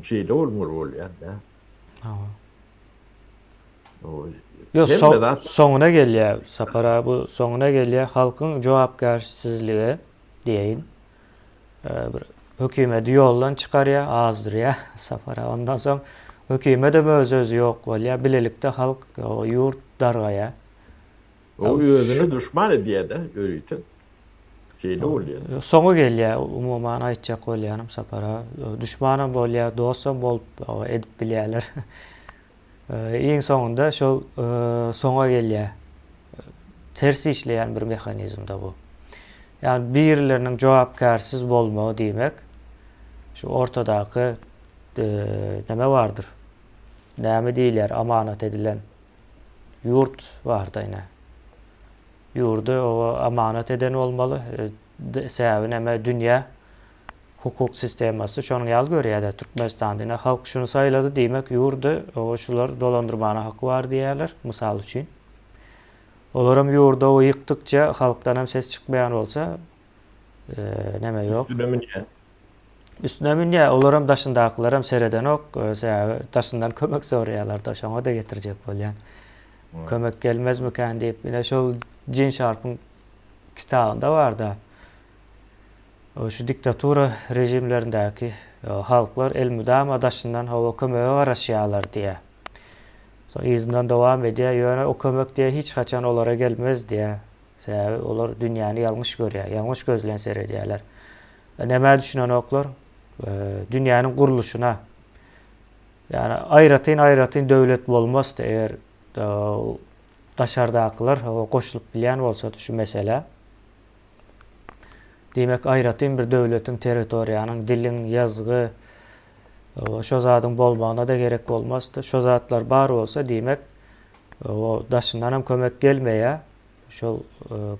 Speaker 2: Şeýle bolmaly bolýar-da.
Speaker 1: Hawa. Ýok, soňuna gelýär Sapar aga, bu soňuna gelýär halkyň jogapkärsizligi diýeýin. Bir hökümeti ýoldan çykarýar, azdyrýar Sapar aga. Ondan soň hökümetem öz-özi ýok bolýar. Bilelikde halk, ýurt dargaýar.
Speaker 2: Ol özüni duşman edýär-de ýörite. Şeýle bolýar.
Speaker 1: Soňy gelýär, umuman aýtjak bolýanym Sapar aga. Duşmanam bolýar, dostam bolup edip bilýärler. Iň soňunda şol soňa gelýär. Ters işleýän bir mehanizmde bu. Ýagny birileriniň jogapkärsiz bolmagy diýmek, şu ortadaky. Neme bardyr? Näme diýilýär, amanat edilen ýurt barda ine. Ýurdy oba amanat eden bolmaly. Sebäbi näme dünýä hukuk sistemasy şonuň ýaly görýär-de Türkmenistanda ine halk şuny saýlady diýmek ýurdy oba şular dolandyrmana haky bar diýýärler mysal üçin. Olaram ýurdy oba ýykdykça halkdanam ses çykmaýan bolsa neme ýok.
Speaker 2: Üstüne münýär.
Speaker 1: Üstüne münýär olaram daşyndakylaram seredenok sebäbi daşyndan kömek soraýarlar-da şoňa-da getirjek bolýan. Kömek gelmezmikän diýip ine şol Jin Şarpyň kitabynda barda şu diktatura režimlerindäki halklar elmydama daşyndan hawa kömege garaşýarlar diýýär. Soň yzyndan dowam edýär, ýöne o kömek diýýär hiç haçan olara gelmez diýýär. Sebäbi olar dünýäni ýalňyş görýär, ýalňyş göz bilen seredýärler. Nämä düşünenoklar? Dünýäniň gurluşyna. Ýagny aýratyn-aýratyn döwlet bolmazdy eger daşardakylar goşulyp bilýän bolsady şu meselä. Diýmek, aýratyn bir döwletiň, territoriýanyň, diliň, ýazgy, şo zadyň bolmagyna-da gerek bolmazdy. Şo zatlar bar bolsa, diýmek, daşyndanam kömek gelmeýär. Şol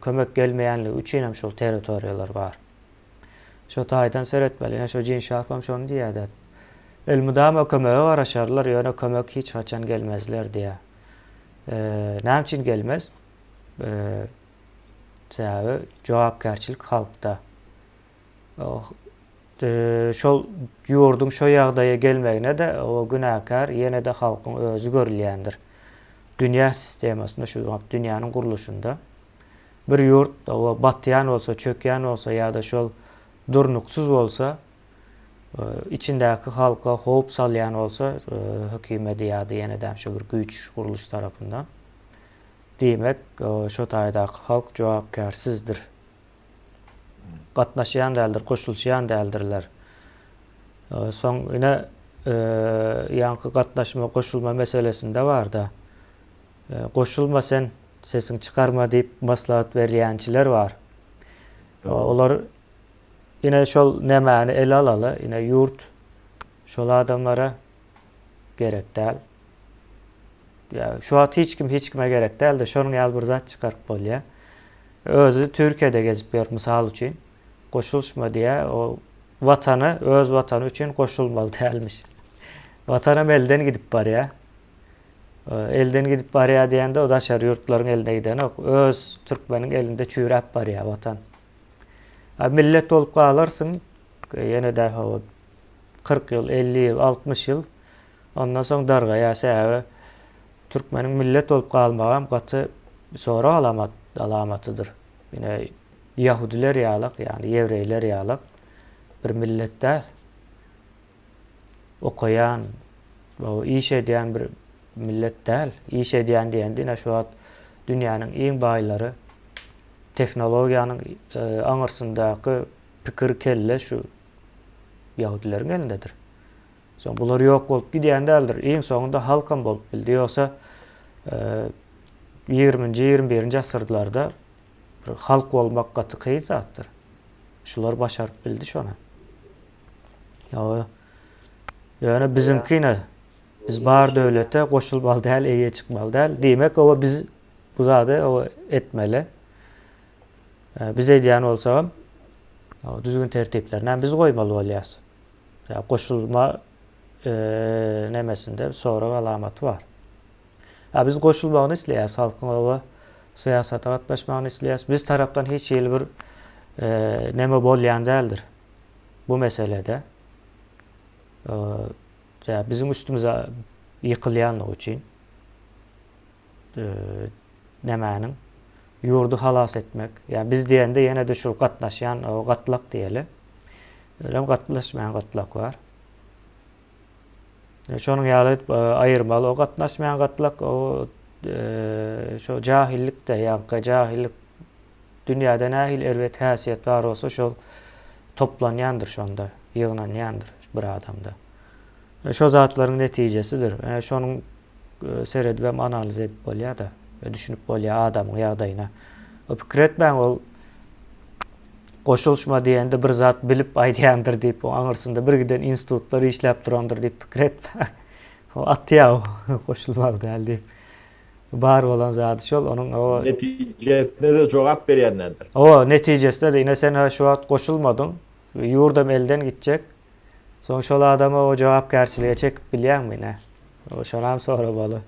Speaker 1: kömek gelmeýänligi üçinem şol territoriýalar bar. Şo taýdan seretmeli. Ine şo Jin Şarpam şony diýýär-de. Elmydama kömege garaşarlar, ýöne kömek hiç haçan gelmezler diýýär. Näme üçin gelmez? Sebäbi jogapkärçilik halkda. Şol ýurduň şo ýagdaýa gelmegine-de o günäkär ýene-de halkyň özi görülýändir. Dünýä sistemasynda şu wagt dünýäniň gurluşynda bir ýurt o batýan bolsa, çökýän bolsa ýa-da şol durnuksyz bolsa, içindäki halka howp salýan bolsa hökümedi ýa-da ýene-de şo bir güýç gurluş tarapyndan Diýmek, şo taýdaky halk jogapkärsizdir. Gatnaşýan däldir, goşulyşýan däldirler. Soň ine ýaňky gatnaşma, goşulma meselesinde bar-da. Goşulma sen, sesiňi çykarma diýip maslahat berýänçiler bar. Olar ine şol nämäni ele alaly, ine ýurt şol adamlara gerek däl. Ýa şu wagt hiç kim hiç kime gerek däldi. Şonuň ýaly bir zat çykaryp bolýar. Özi Türkiýede gezip ýör mysal üçin. Goşulyşma diýýär. O watana, öz watany üçin goşulmaly dälmiş. Watanam elden gidip barýar. Elden gidip barýar diýende o daşary ýurtlaryň eline gidenok. Öz türkmeniň elinde çüýräp barýar watan. A millet bolup galarsyň ýene-de 40 ýyl, 50 ýyl, 60 ýyl Ondan soň dargaýar sebäbi türkmeniň millet bolup galmagam gaty sorag alamat alamatydyr. Ine ýahudiler ýalak ýagny ýewreýler ýalak bir millet däl. Okaýan, iş edýän bir millet däl. Iş edýän diýende ine şu wagt dünýäniň iň baýlary tehnologiýanyň aňyrsyndaky pikir kelle şu ýahudileriň elindedir. Soň bular ýok bolup gidýän däldir. Iň soňunda halkam bolup bildi. Ýogsa ýigriminji, 21-nji asyrlarda bir halk bolmak gaty kyn zatdyr. Şular başaryp bildi şony. Ýa ýöne biziňkine biz bar döwlete goşulmaly däl, eýe çykmaly däl. Diýmek, oba biz bu zady oba etmeli. Biz edýän bolsagam, düzgün tertiplerini biz goýmaly bolýas. Ýa goşulma nemesinde sorag alamaty bar. A biz goşulmagyny isleýäs, halkyň oba syýasata gatnaşmagyny isleýäs. Biz tarapdan hiç hili bir neme bolýan däldir bu meselede. Ýa biziň üstümize ýykylýanlygy üçin. Nämäniň ýurdy halas etmek, ýa biz diýende ýene-de şu gatnaşýan gatlak diýeli. Ölem gatnaşmaýan gatlak bar. Şonuň ýaly edip aýyrmaly o gatnaşmaýan gatlak o şo jahillikde ýa jahillik dünýäde nähili erbet häsiýet bar bolsa şol toplanýandyr şonda, ýygnanýandyr bir adamda. Şo zatlaryň netijesidir. Şonuň seredibem analiz edip bolýar-da, düşünip bolýar adamyň ýagdaýyna. O pikir etmäň ol. Goşulyşma diýende bir zat bilip aýdýandyr diýip, oň aňyrsynda birgiden institutlar işläp durandyr diýip pikir etmäň. O atýa o goşulmaly däl diýip. Bar bolan zady şol, onuň o
Speaker 2: Netijesine-de jogap berýänlerdir.
Speaker 1: Hawa, netijesine-de ine sen-hä şu wagt goşulmadyň, ýurdam elden gitjek. Soň şol adama o jogapkärçilige çekip bilýäňmi ine? Şonam soramaly.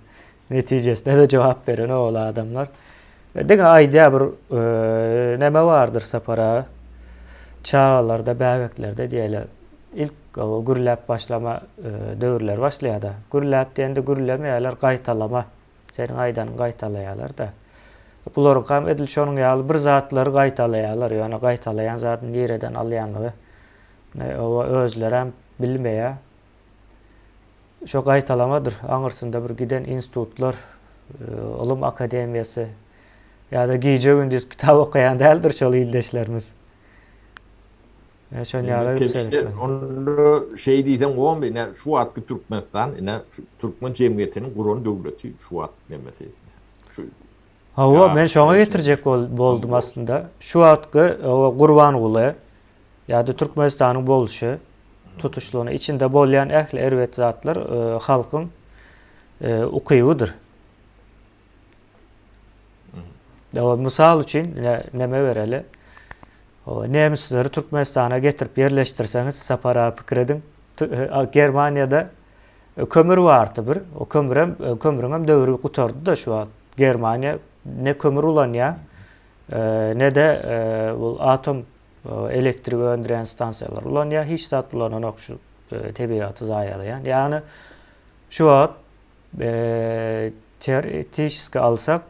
Speaker 1: Netijesine-de jogap berenok ol adamlar. Diňe aýdýar bir neme bardyr Sapar aga. Çagalarda, bäbeklerde diýeli ilk gürläp başlama döwürleri başlaýar-da. Gürläp diýende gürlemeýärler, gaýtalama. Seniň aýdanyňy gaýtalaýarlar-da. Bularyňkam edil şonuň ýaly bir zatlary gaýtalaýarlar. Ýöne gaýtalaýan zadyny nireden alýanyny özlerem bilmeýär. Şo gaýtalamadyr, aňyrsynda bir giden institutlar, ylym akademiýasy ýa-da gije-gündiz kitap okaýan däldir şol ildeşlerimiz. Ýa şon ýaly edip seretmeli.
Speaker 2: Onda şeý diýseň gowmy, ine şu wagtky Türkmenistan, ine şu türkmen jemgyýetiniň guran döwleti şu wagt nemesi. Şu
Speaker 1: Hawa, men şoňa getirjek boldum aslynda. Şu wagtky Gurbanguly Ýa-da Türkmenistanyň bolşy tutuşlygyna içinde bolýan ähli erbet zatlar halkyň ukybydyr. Ýa mysal üçin neme bereli? Nemisleri Türkmenistana getirip ýerleşdirseňiz, Sapar aga pikir ediň. Germaniýada kömür bardy bir. O kömürem, kömrüňem döwri gutardy-da şu wagt. Germaniýa ne kömür ulanýar, ne-de bu atom elektrik öndürýän stansiýalar ulanýar, hiç zat ulananok şu tebigaty zaýalaýan. Ýagny şu wagt teoretическi alsak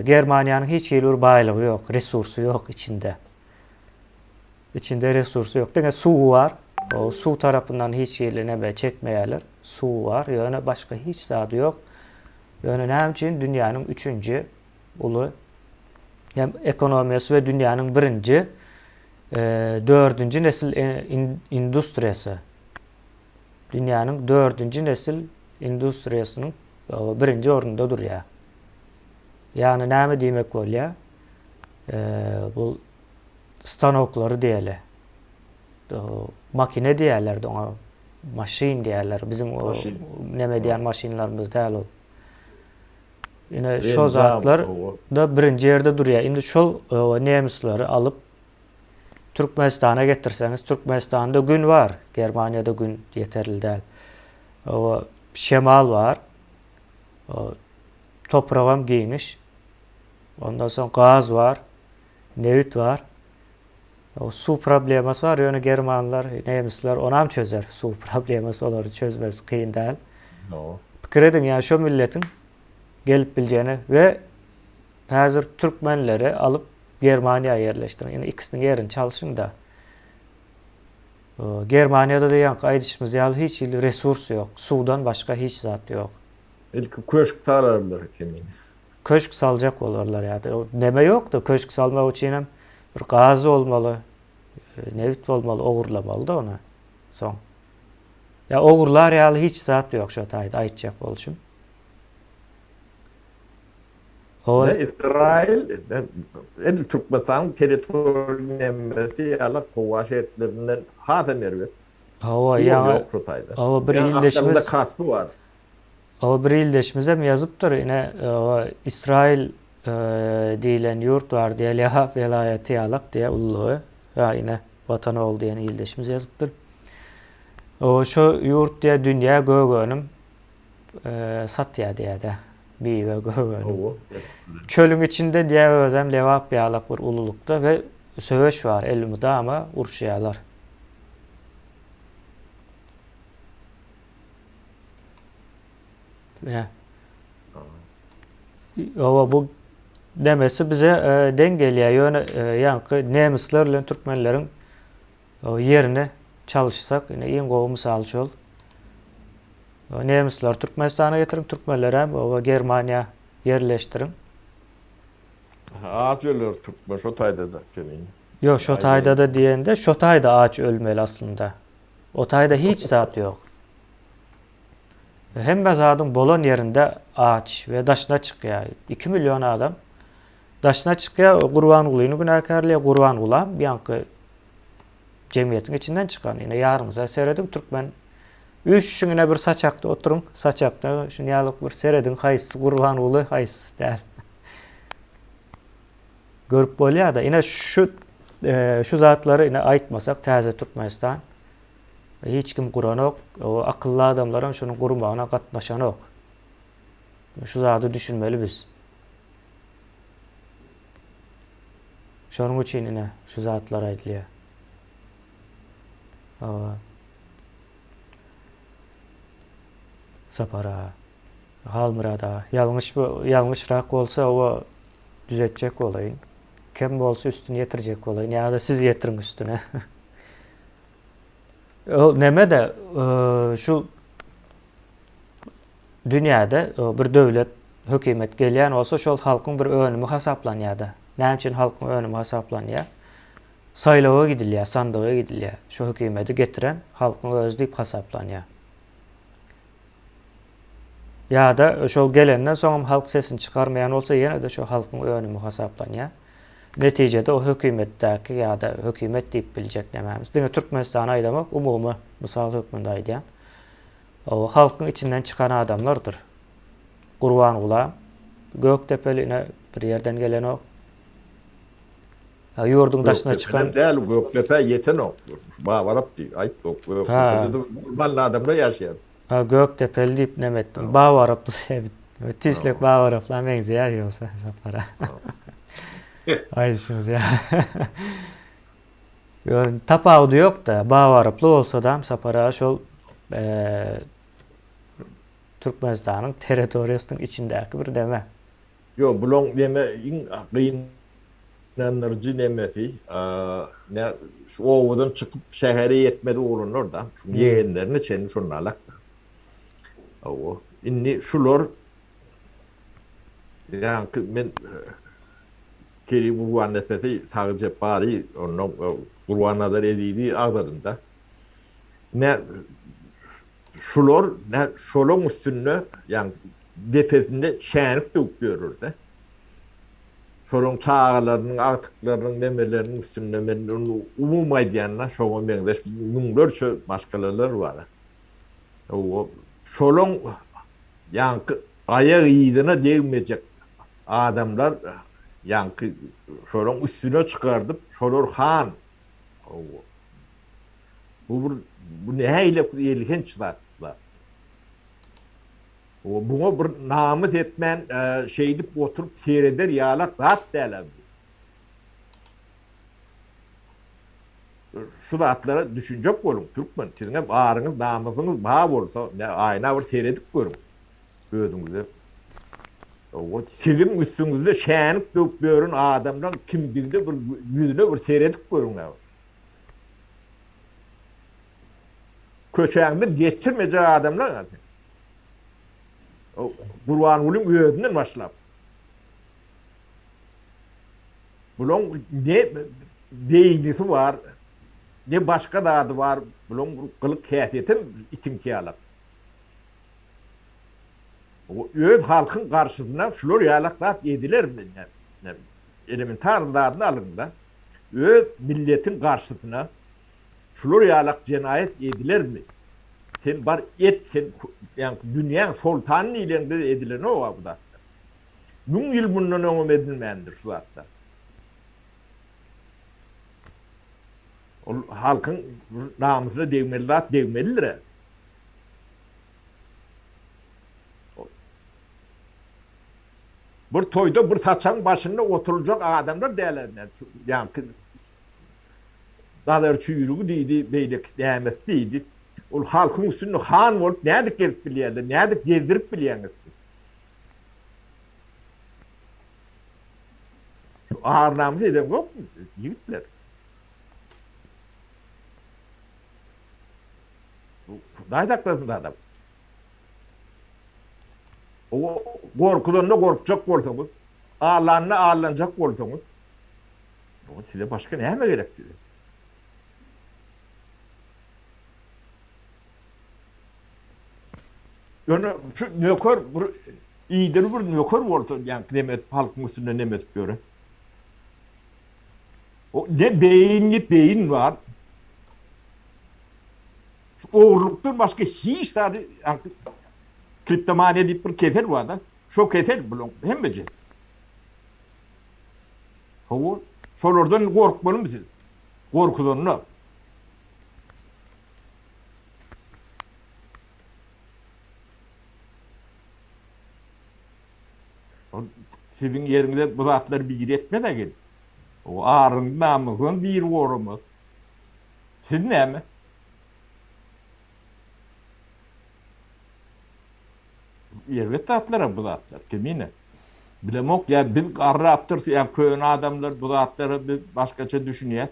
Speaker 1: Germaniýanyň hiç hili bir baýlygy ýok, resursy ýok içinde. İçinde resursy ýok. Diňe suwy bar. O suw tarapyndan hiç hili neme çekmeýärler. Suw bar, ýöne başga hiç zady ýok. Ýöne näme üçin dünýäniň üçünji uly hem ekonomiýasy we dünýäniň birinji dördünji nesil industriýasy. Dünýäniň dördünji nesil industriýasynyň birinji ornunda durýar. Ýagny näme diýmek bolýar? Bu stanoklary diýeli. Makine diýerlerdi oňa. Maşyn diýerler. Biziň o neme diýen maşynlarymyz däl ol. Ine şo zatlar da birinji ýerde durýar. Indi şol nemisleri alyp Türkmenistana getirseňiz, Türkmenistanda gün bar, Germaniýada gün ýeterli däl. O şemal bar. O topragam giňiş. Ondan soň gaz bar, nebit bar. O suw problemasy bar, ýöne germanlar, nemisler onam çözer. Suw problemasy olary çözmesi kyn däl. Pikir ediň, ýa şo milletiň gelip biljegini we häzir türkmenleri alyp Germaniýa ýerleşdiriň. Indi ikisiniň ýerini çalşyň-da. Germaniýada-da ýaňky aýdyşymyz ýaly hiç hili resurs ýok. Suwdan başga hiç zat ýok.
Speaker 2: Ilki köşk salarlar ekeni.
Speaker 1: Köşk saljak bolarlar ýa-da neme ýok-da, köşk salmak üçinem bir gaz bolmaly, nebit bolmaly, ogurlamaly-da ony soň. Ýa ogurlar ýaly hiç zat ýok şo taýda aýtjak bolşum.
Speaker 2: Hawa. Ysraýyl edil Türkmenistanyň territoriýa nemesi ýaly howa şertlerinden hasam erbet.
Speaker 1: Hawa, ýa ýok
Speaker 2: şo taýda. Hawa, bir ildeşimiz Kaspi bar.
Speaker 1: Hawa, bir ildeşimizem ýazypdyr, ine, Ysraýyl diýlen ýurt bar diýýär, Lebap welaýaty ýalak diýýär ululygy. Ha, ine, Watan ogly diýen ildeşimiz ýazypdyr. Hawa, şo ýurt diýýär, dünýä gök önüm satýar diýýär-de. Miwe, gök önüm. Çölüň içinde diýýär, özem Lebap ýalak bir ululykda we söweş bar, elmydama uruşýarlar. Ine. Hawa bu demesi bize e, deň gelýär. Ýöne e, ýaňky nemisler bilen türkmenleriň e, ýerini çalyşsak, ine iň gowy mysal şol. Nemisler Türkmenistana getiriň, türkmenleri hem oba Germaniýa ýerleşdiriň.
Speaker 2: Aç öler türkmen şo taýda-da Kemin.
Speaker 1: Ýok, şo taýda-da diýende, şo taýda aç ölmeli aslynda. O taýda hiç zat ýok. Hemme zadyň bolan ýerinde aç we daşyna çykýar. 2 million adam. Daşyna çykýar, Gurbangulyny günäkärleýär. Gurbangulam ýaňky jemgyýetiň içinden çykan. Ine ýaryňyza serediň türkmen üýşüşiň ine bir saçakda oturyň. Saçakda şuny ýaly bir serediň haýsysy Gurbanguly, haýsysy däl. Görüp bolýar-da. Ine şu e, şu zatlary ine aýtmasak täze Türkmenistan hiç kim guranok. O akylly adamlaram şunuň gurmagyna gatnaşanok. Şu zady düşünmeli biz. Şonuň üçin ine şu zatlar aýdylýar. Hawa. Sapar aga. Halmyrat aga. Ýalňyş ýalňyşrak bolsa oba düzetjek bolaýyn. Kem bolsa üstüni ýetirjek bolaýyn ýa-da siz ýetiriň üstüne. O neme-de şu Dünýäde bir döwlet, hökümet gelýän bolsa, şol halkyň bir önümi hasaplanýar-da. Näme üçin halkyň önümi hasaplanýar? Saýlawa gidilýär, sandyga gidilýär. Şu hökümeti getiren halkyň özi diýip hasaplanýar. Ýa-da şol gelenden soňam halk sesini çykarmaýan bolsa, ýene-de şo halkyň önümi hasaplanýar. Netijede o hökümetdäki ýa-da hökümet diýip biljek nämämiz, diňe Türkmenistany aýdamok, umumy mysal hökmünde aýdýan. O halkyň içinden çykan adamlardyr. Gurbangulam Gökdepeli ine bir ýerden gelenok. Ýurduň daşyna çykan.
Speaker 2: Däl Gökdepä ýetenok. Babarap diý. Aýt Gökdepede gurbanly adamlar ýaşaýar.
Speaker 1: Ha Gökdepeli diýip neme etdim. Babaraply sebit. Tüýslik Babarapla meňzeýär ýogsa Sapara. Aýdyşymyz ýaly. Ýöne tapawudy ýok-da. Babaraply bolsadam Sapar aga şol Türkmenistanyň territoriýasynyň içindäki bir neme.
Speaker 2: Ýok, bulaň neme iň gynandyryjy nemesi, nä şu obadan çykyp şähere ýetmedi oglanlar-da, şuň ýegenlerine çenli şonda alak-da. Hawa, indi şular ýaňky men Kerim Gurbannepesi, Sagy Jepbary, ondan Gurbannazar Ezizi agzadym-da. Ine, şular, ine, şolaň üstünde, ýagny depesinde şänik döwüp ýörler-de. Şolaň çagalarynyň, agtyklarynyň, nemeleriniň üstünde men ony umumy aýdýan-da, şoňa meňzeş müňlerçe maşgalalar bar. Şolaň ýaňky aýak yzyna degmejek Adamlar ýaňky şolaň üstüne çykardyp, şolar han. Hawa. Bu bir bu nähili bir elhenç zat. Hawa, buňa bir namys etmän şeýdip oturyp sereder ýalak zat däl-ä bu. Şu zatlara düşünjek boluň, türkmen. Siziňem aryňyz, namysyňyz bar bolsa, aýna bir seredip görüň. Özüňize Hawa, siziň üstüňizde şänik döwüp ýören adamlaň kimdigine bir ýüzüne bir seredip görüň-ä. Köçäňden geçirmejek adamlar-a sen. Gurbangulyň özünden başlap. Bulaň ne beýnisi bar, ne başga zady bar, bulaň bir gylyk-häsiýetem itiňki ýalak. Öz halkyň garşysyna şular ýalak zat edilermi? Elementar zadyny alyňda. Öz milletiň garşysyna şular ýalak jenaýat edilermi? Sen bar et sen ýaňky dünýäň soltany diýleňde edilenok-a bu zatlar. Müň ýyl mundan öňem edilmändir şu zatlar. Ol halkyň namysyna degmeli zat degmelidir-ä. Bir toýda bir saçagyň başynda oturyljak adamlar däl ýaňky Nazar çüýrügi diýdi, beýleki nämesi diýdi. Ol halkyň üstünde han bolup nädip gezip bilýärler, nädip gezdirip bilýäňiz siz? Şu ar-namys edeňzokmy, ýigitler? Hudaý saklasyn adam. O gorkuzanda gorkjak bolsaňyz, allanda allanjak bolsaňyz, o size başga näme gerek size? Ýöne şu nöker bir idili bir nöker bolsa, ýa neme edip halkyň üstünde neme edip ýören. O ne beýinli beýin bar. Şu ogurlykdan başga hiç zady kriptomaniýa diýip bir kesel bar-da. Şo kesel bulaň hemmejesi. Hawa, şolardan gorkmalymy siz? Gorkuzanda. Siziň ýeriňize bu zatlary biri etmez-ä gelip. O aryny namysynam biri goramaz. Siz näme? Erbet zatlar-a bu zatlar, Kemine. Bilemok, ýa biz garrapdyrys, ýa köne adamlar bu zatlara biz başgaça düşünýäs.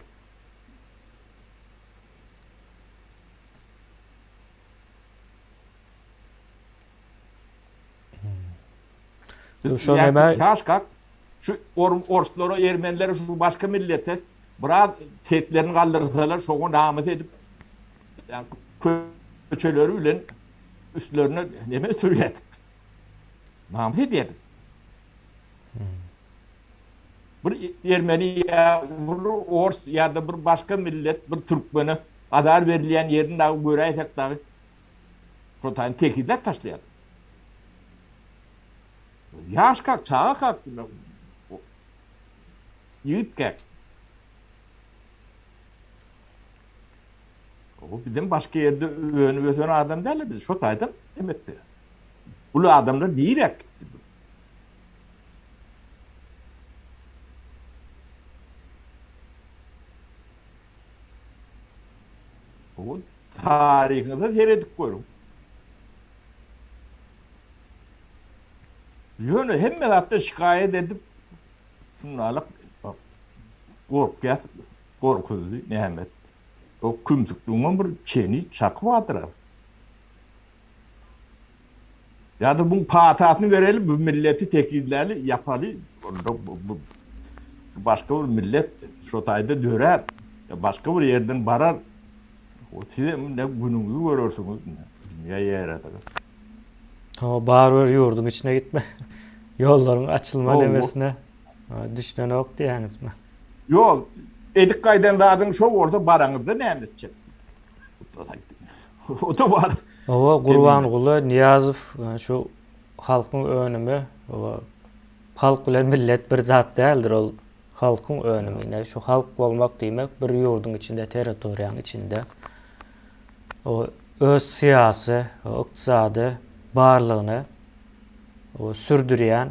Speaker 1: Şo näme?
Speaker 2: Ýaşkak şu orslara, ermenilere, şu başga millete biraz seslerini galdyrsalar, şoňa namys edip, köçeleri bilen üstlerine neme sürýärdik. Namys edýärdik. Bir ermeni ýa bir ors ýa-da bir başga millet bir türkmene azar berilýän ýerini dagy göräýsek dagy şo taýyn tekizläp taşlaýardyk. Ýaşkak, çagakak, ýigitkäk. O bizden başga ýerde önüp ösen adam däl biz şo taýdan emetdi. Uly adamlar niräk gitdi? O taryhyňyza seredip görüň. Ýöne hemme zatdan şikaýat edip şundalyk gorkýas, gorkuzdy näme etdi. O kümsükligiňem bir çeni, çaky bardyr-a. Ýa-da buň patasyny bereli, bu milleti tekizläli, ýapaly, onda bu başga bir millet şo taýda dörär, başga bir ýerden barar. O sizem ne günüňizi görersiňiz, dünýä ýaradyr.
Speaker 1: Hawa, barybir ýurduň içine gitme. Ýollaryň açylma nemesine düşünenok diýýäňizmi?
Speaker 2: Ýok, edip gaýdan zadyň şo bolsa baraňyzda näme etjek? O-da bar.
Speaker 1: Hawa, Gurbanguly Nyýazow şu halkyň önümi, hawa, halk bilen millet bir zat däldir, ol halkyň önümi. Ine, şu halk bolmak diýmek bir ýurduň içinde, territoriýaň içinde o öz syýasy, ykdysady barlygyny sürdürýän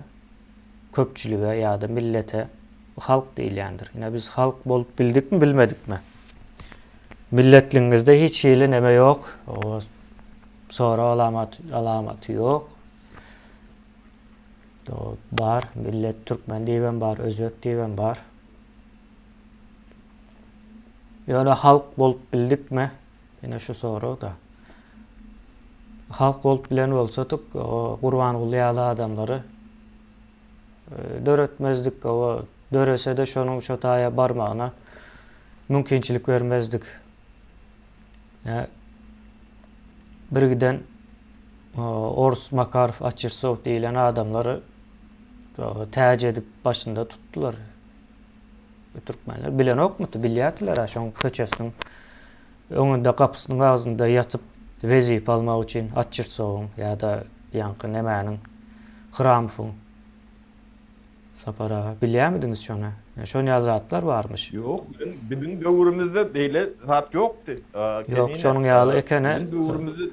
Speaker 1: köpçülige ýa-da millete halk diýilýändir. Ine biz halk bolup bildikmi, bilmedikmi? Milletligiňizde hiç hili neme ýok, sorag alamaty, alamaty ýok. Bar, millet türkmen diýibem bar, özbek diýibem bar. Ýöne halk bolup bildikmi? Ine şu sorag-da. Halk bolup bilen bolsadyk, Gurbanguly ýaly adamlary döretmezdik, o dörese-de şonuň şo taýa barmagyna mümkinçilik bermezdik. Ýa birgiden ors Makarow, Açirsow diýlen adamlary täç edip başynda tutdular. Türkmenler bilenokmydy? Bilýärdiler-ä şoň köçesiniň öňünde gapysynyň agzynda ýatyp wezipe almak üçin Atçirtsowyň ýa-da ýaňky nemäniň Hramowyň Sapar aga bilýärmidiňiz şony? Şon ýaly zatlar barmyş.
Speaker 2: Ýok, biziň döwrümizde beýle zat ýokdy.
Speaker 1: Ýok, şonuň ýaly ekeni.
Speaker 2: Biziň döwrümizde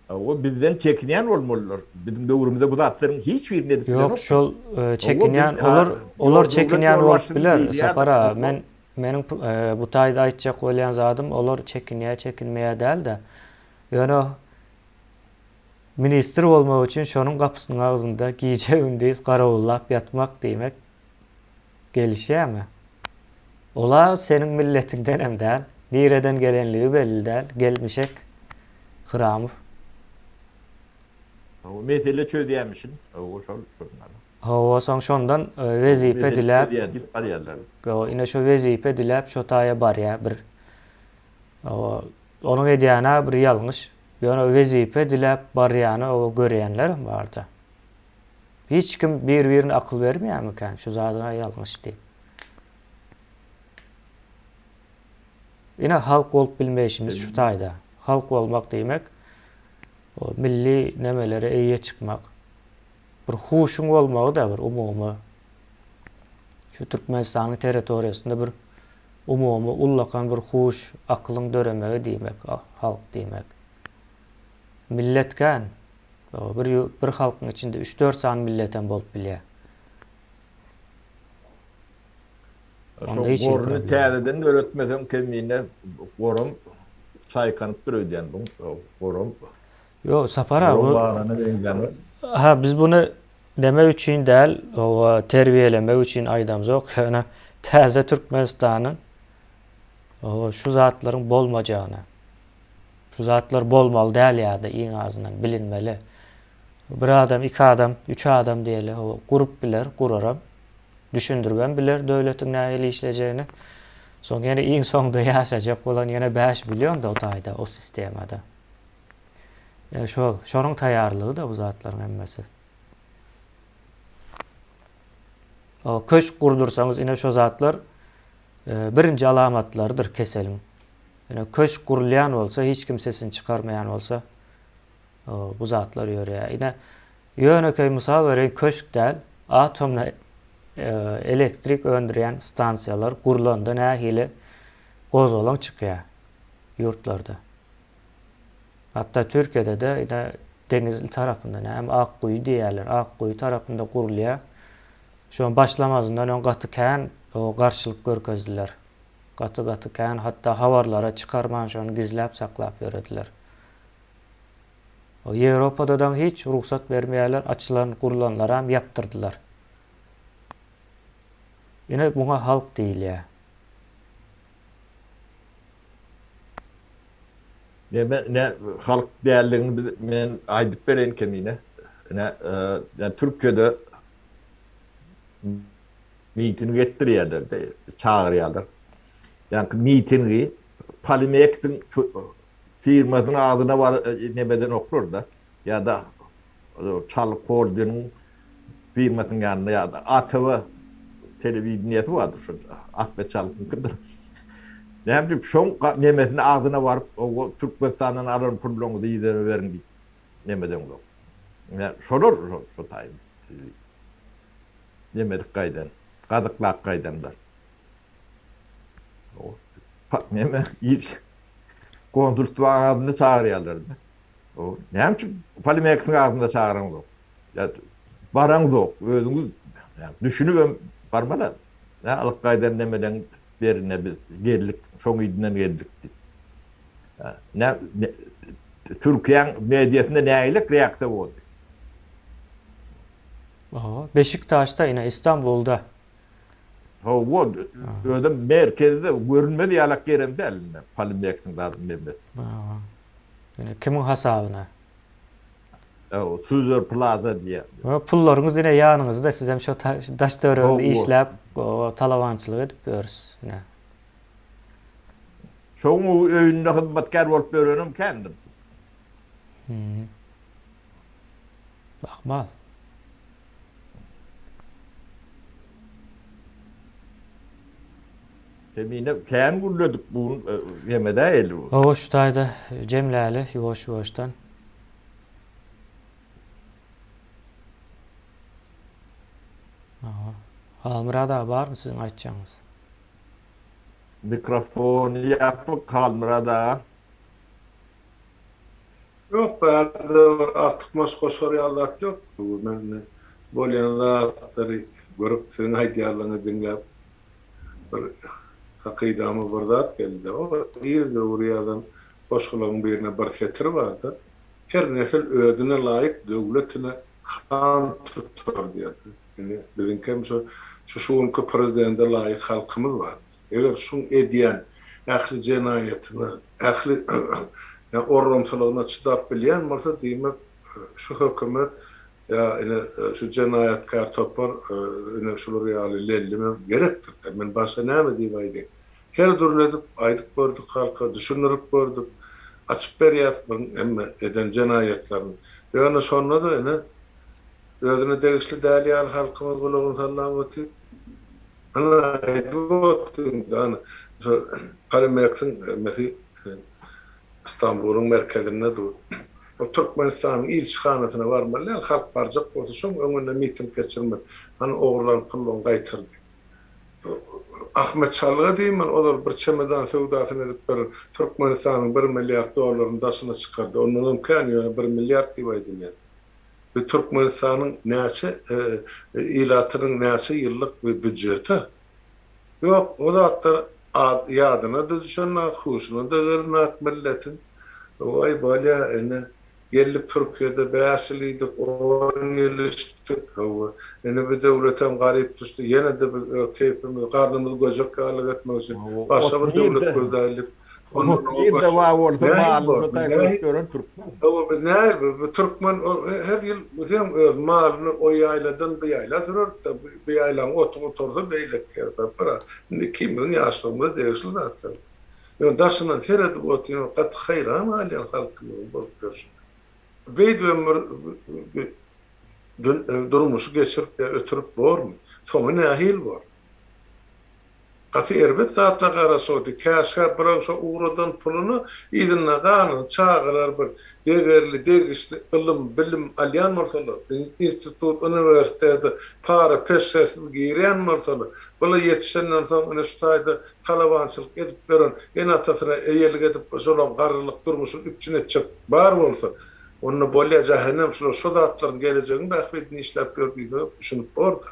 Speaker 2: Hawa, bizden çekinýän bolmalylar. Biziň döwrümizde bu zatlaryň hiç birini edip
Speaker 1: bilenokdyk. Ýok, şol çekinýän, olar, olar çekinýän bolup biler, Sapar aga. Men, meniň bu taýda aýtjak bolýan zadym, olar çekinýär, çekinmeýär däl-de, ýöne ministr bolmak üçin şonuň gapysynyň agzynda gije-gündiz garawullap ýatmak diýmek gelişýärmi? Ol-a seniň milletiňdenem däl, nireden gelenligi belli däl, gelmişek Hramow.
Speaker 2: Hawa, mesele çözýämişin. Hawa, şol, şondan.
Speaker 1: Hawa, soň şondan wezipe
Speaker 2: Mesele
Speaker 1: diläp.
Speaker 2: çözýär diýip barýarlar.
Speaker 1: Hawa, ine şo wezipe diläp şo taýa barýar bir. Hawa, onuň edýäni-ä bir ýalňyş. Ýöne wezipe diläp barýany hawa görýänlerem bar-da. Hiç kim bir-birine akyl bermeýärmikän şu zadyň-a ýalňyş diýip. Ine halk bolup bilmeýşimiz şu taýda. Halk bolmak diýmek, o milli nemelere eýe çykmak. Bir huşuň bolmagy-da bir umumy. Şu Türkmenistanyň territoriýasynda bir umumy ullakan bir huş, akylyň döremegi diýmek, halk diýmek. Millet kän. Bir bir halkyň içinde üç-dört sany milletem bolup bilýär.
Speaker 2: Şo goruny täzeden döretmeseň kemine goram çaýkanypdyr öýdýän bu goram.
Speaker 1: Ýok Sapar aga bu Ha biz buny neme üçin däl owa terbiýelemek üçin aýdamzok ýöne täze Türkmenistanyň owa şu zatlaryň bolmajagyny şu zatlar bolmaly däl ýa-da iň azyndan bilinmeli. Bir adam, iki adam, üç adam diýeli owa gurup biler, guraram. Düşündiribem biler döwletiň nähili işlejegini. Soň ýene iň soňda ýaşajak bolan ýene 5 million-da o taýda, o sistemada. Ýa şol, şonuň taýýarlygy-da bu zatlaryň hemmesi. O köşk gurdursaňyz ine şo zatlar e, birinji alamatlarydyr keseliň. Ine köşk gurulýan bolsa, hiç kim sesini çykarmaýan bolsa, Bu zatlar ýörýär. Ine, ýönekeý mysal bereýin, köşk däl, atomny elektrik öndürýän stansiýalar gurlanda nähili gozgalaň çykýar ýurtlarda. Hatda Türkiýede-de ine Denizli tarapynda näme Akguýy diýýärler, Akguýy tarapynda gurulýar. Şoň başlamazyndan öň gaty kän garşylyk görkezdiler. Gaty-gaty kän, hatda habarlara çykarman şony gizläp saklap ýörediler. Ýewropadadam hiç rugsat bermeýärler, açylan gurlanlaram ýapdyrdylar. Ine muňa halk diýilýär.
Speaker 2: Neme ne halk däldigini biz men aýdyp bereýin kemine. Ine e, Türkiýede miting etdirýärler, çagyrýarlar. Ýa-ni mitingi Polimeksiň Firmasynyň adyna bar nemedenoklar-da, ýa-da Çalyk holdingiň firmasynyň ýanynda ýa-da ATW telewideniýesi bardyr şo Ahmet Çalykyňkydyr. Näme diýip şoň nemesini agzyna baryp owo Türkmenistandan alan pullaryňyzy yzyna beriň diýip nemedeňzok. Ýa şolar şo şo taý nemedik gaýdan, gazyklap gaýdanlar. Neme iş konsulstwaň agzynda çagyrýarlar. O näme üçin Polimeksiň agzynda çagyraňzok? Ýa baraňzok, özüňiz düşünibem barmaly. Nä alyp gaýdan nemeleň berine biz geldik, şoň yzyndan geldik diýip. Nä Türkiýäň mediasynda nägile reaksiýa boldy?
Speaker 1: Oho, Beşiktaşda ine Istanbulda
Speaker 2: Hawa, özem merkezde görünmez ýalak ýerem däl indi Polimeksiň zadyň nemesi.
Speaker 1: Hawa. Ine kimiň hasabyna?
Speaker 2: Hawa, Suzer Plaza diýýär.
Speaker 1: Hawa, pullaryňyz ine ýanyňyzda, sizem şo daş töwereginde işläp, talabançylyk edip ýörüs ine.
Speaker 2: Şoň öýünde hyzmatkär bolup ýörenem kändir.
Speaker 1: Hüm. Ahmal.
Speaker 2: Kemine kän gürledik bu ýemede eli.
Speaker 1: Hawa şu taýda jemläli ýuwaş ýuwaşdan. Hawa. Halmyrat aga barmy siziň aýtjagyňyz?
Speaker 2: Mikrofony ýapyk Halmyrat aga.
Speaker 3: Ýok bärde bir artykmaç goşar ýaly zat ýok. Men indi bolýan zatlary görüp siziň aýdýanlaryňyzy diňläp bir hakydama bir zat geldi. O ir döwür ýazan goşgularyň birinde bir setir bardy. Her nesil özüne laýyk döwletine han tutar diýerdi. Indi biziňkem şo şu günki prezidende laýyk halkymyz bar. Eger şuň edýän ähli jenaýatyna, ähli orramsylygyna çydap bilýän bolsa, diýmek, şu hökümet ýa ine şu jenaýatkär topar ine şular ýaly lellimem gerekdir. Men başga näme diýip aýdaýyn. Her dürli edip aýdyp gördük halka, düşündirip gördük, açyp berýäs bu hemme eden jenaýatlaryny. Ýöne şonda-da ine. Özüne degişli däl ýaly halkymyz gulagyny sallap otyr. Ana aýdyp otyryn-da, ana, şo Polimeksiň hemmesi Stambulyň merkezinde dur. Ol Türkmenistanyň ilçihanasyna barmaly däl, halk barjak bolsa şoň öňünde miting geçirmeli. Hany ogurlan pullaryňy gaýtar diýip. Ahmet Çalga diýmän ozal bir çemedan söwdasyny edip bir Türkmenistanyň bir milliard dollaryny daşyna çykardy. Ondanam kän ýöne bir milliard diýip aýdylýar. Bu Türkmenistanyň näçe ilatynyň näçe ýyllyk bir býudjeti. Ýok, o zatlar ýadyna-da düşenok, huşuna-da gelenok milletiň. Waý bolýa ine. Geldik Türkiýede bäş ýyl iýdik, on ýyl içdik. Hawa, indi bu döwletem garyp düşdi. Ýene-de biz öz keýpimizi, garnymyzy göjek ýalyk etmek üçin başga bir döwlet gözläýlik.
Speaker 2: Ot nirde bar bolsa malyny şo taý görüp ýören türkmen.
Speaker 3: Hawa, biz nähili bu türkmen her ýyl hem öz malyny o ýaýladan bu ýaýla sürerdi-de, bu ýaýlaň oty gutarsa beýleki ýere tapar. Indi ikimiziň ýaşlygymyza degişli zatlar. Ýöne daşyndan seredip otyryn, gaty haýran galýan halkymyzyň bolup ýörşüne. Beýdibem bir durmuşy geçirip ýa ötürip bormy? Soňy nähili bor? Gaty erbet zatlar garaşypdy. Käşgä biraň şo ugradan puluny yzynda galan çagalar bir degerli, degişli ylym, bilim alýan bolsalar, institut, uniwersitete para-peşgesiz girýän bolsalar, bula ýetişenden soň ine şu taýda talabançylyk edip ýören ene-atasyna eýelik edip şolaň garrylyk durmuşyny üpjün etjek bar bolsa, onda bolýa jähennem şular şo zatlaryň gelejegiň bähbidini işläp ýör diýseňem düşünip borda.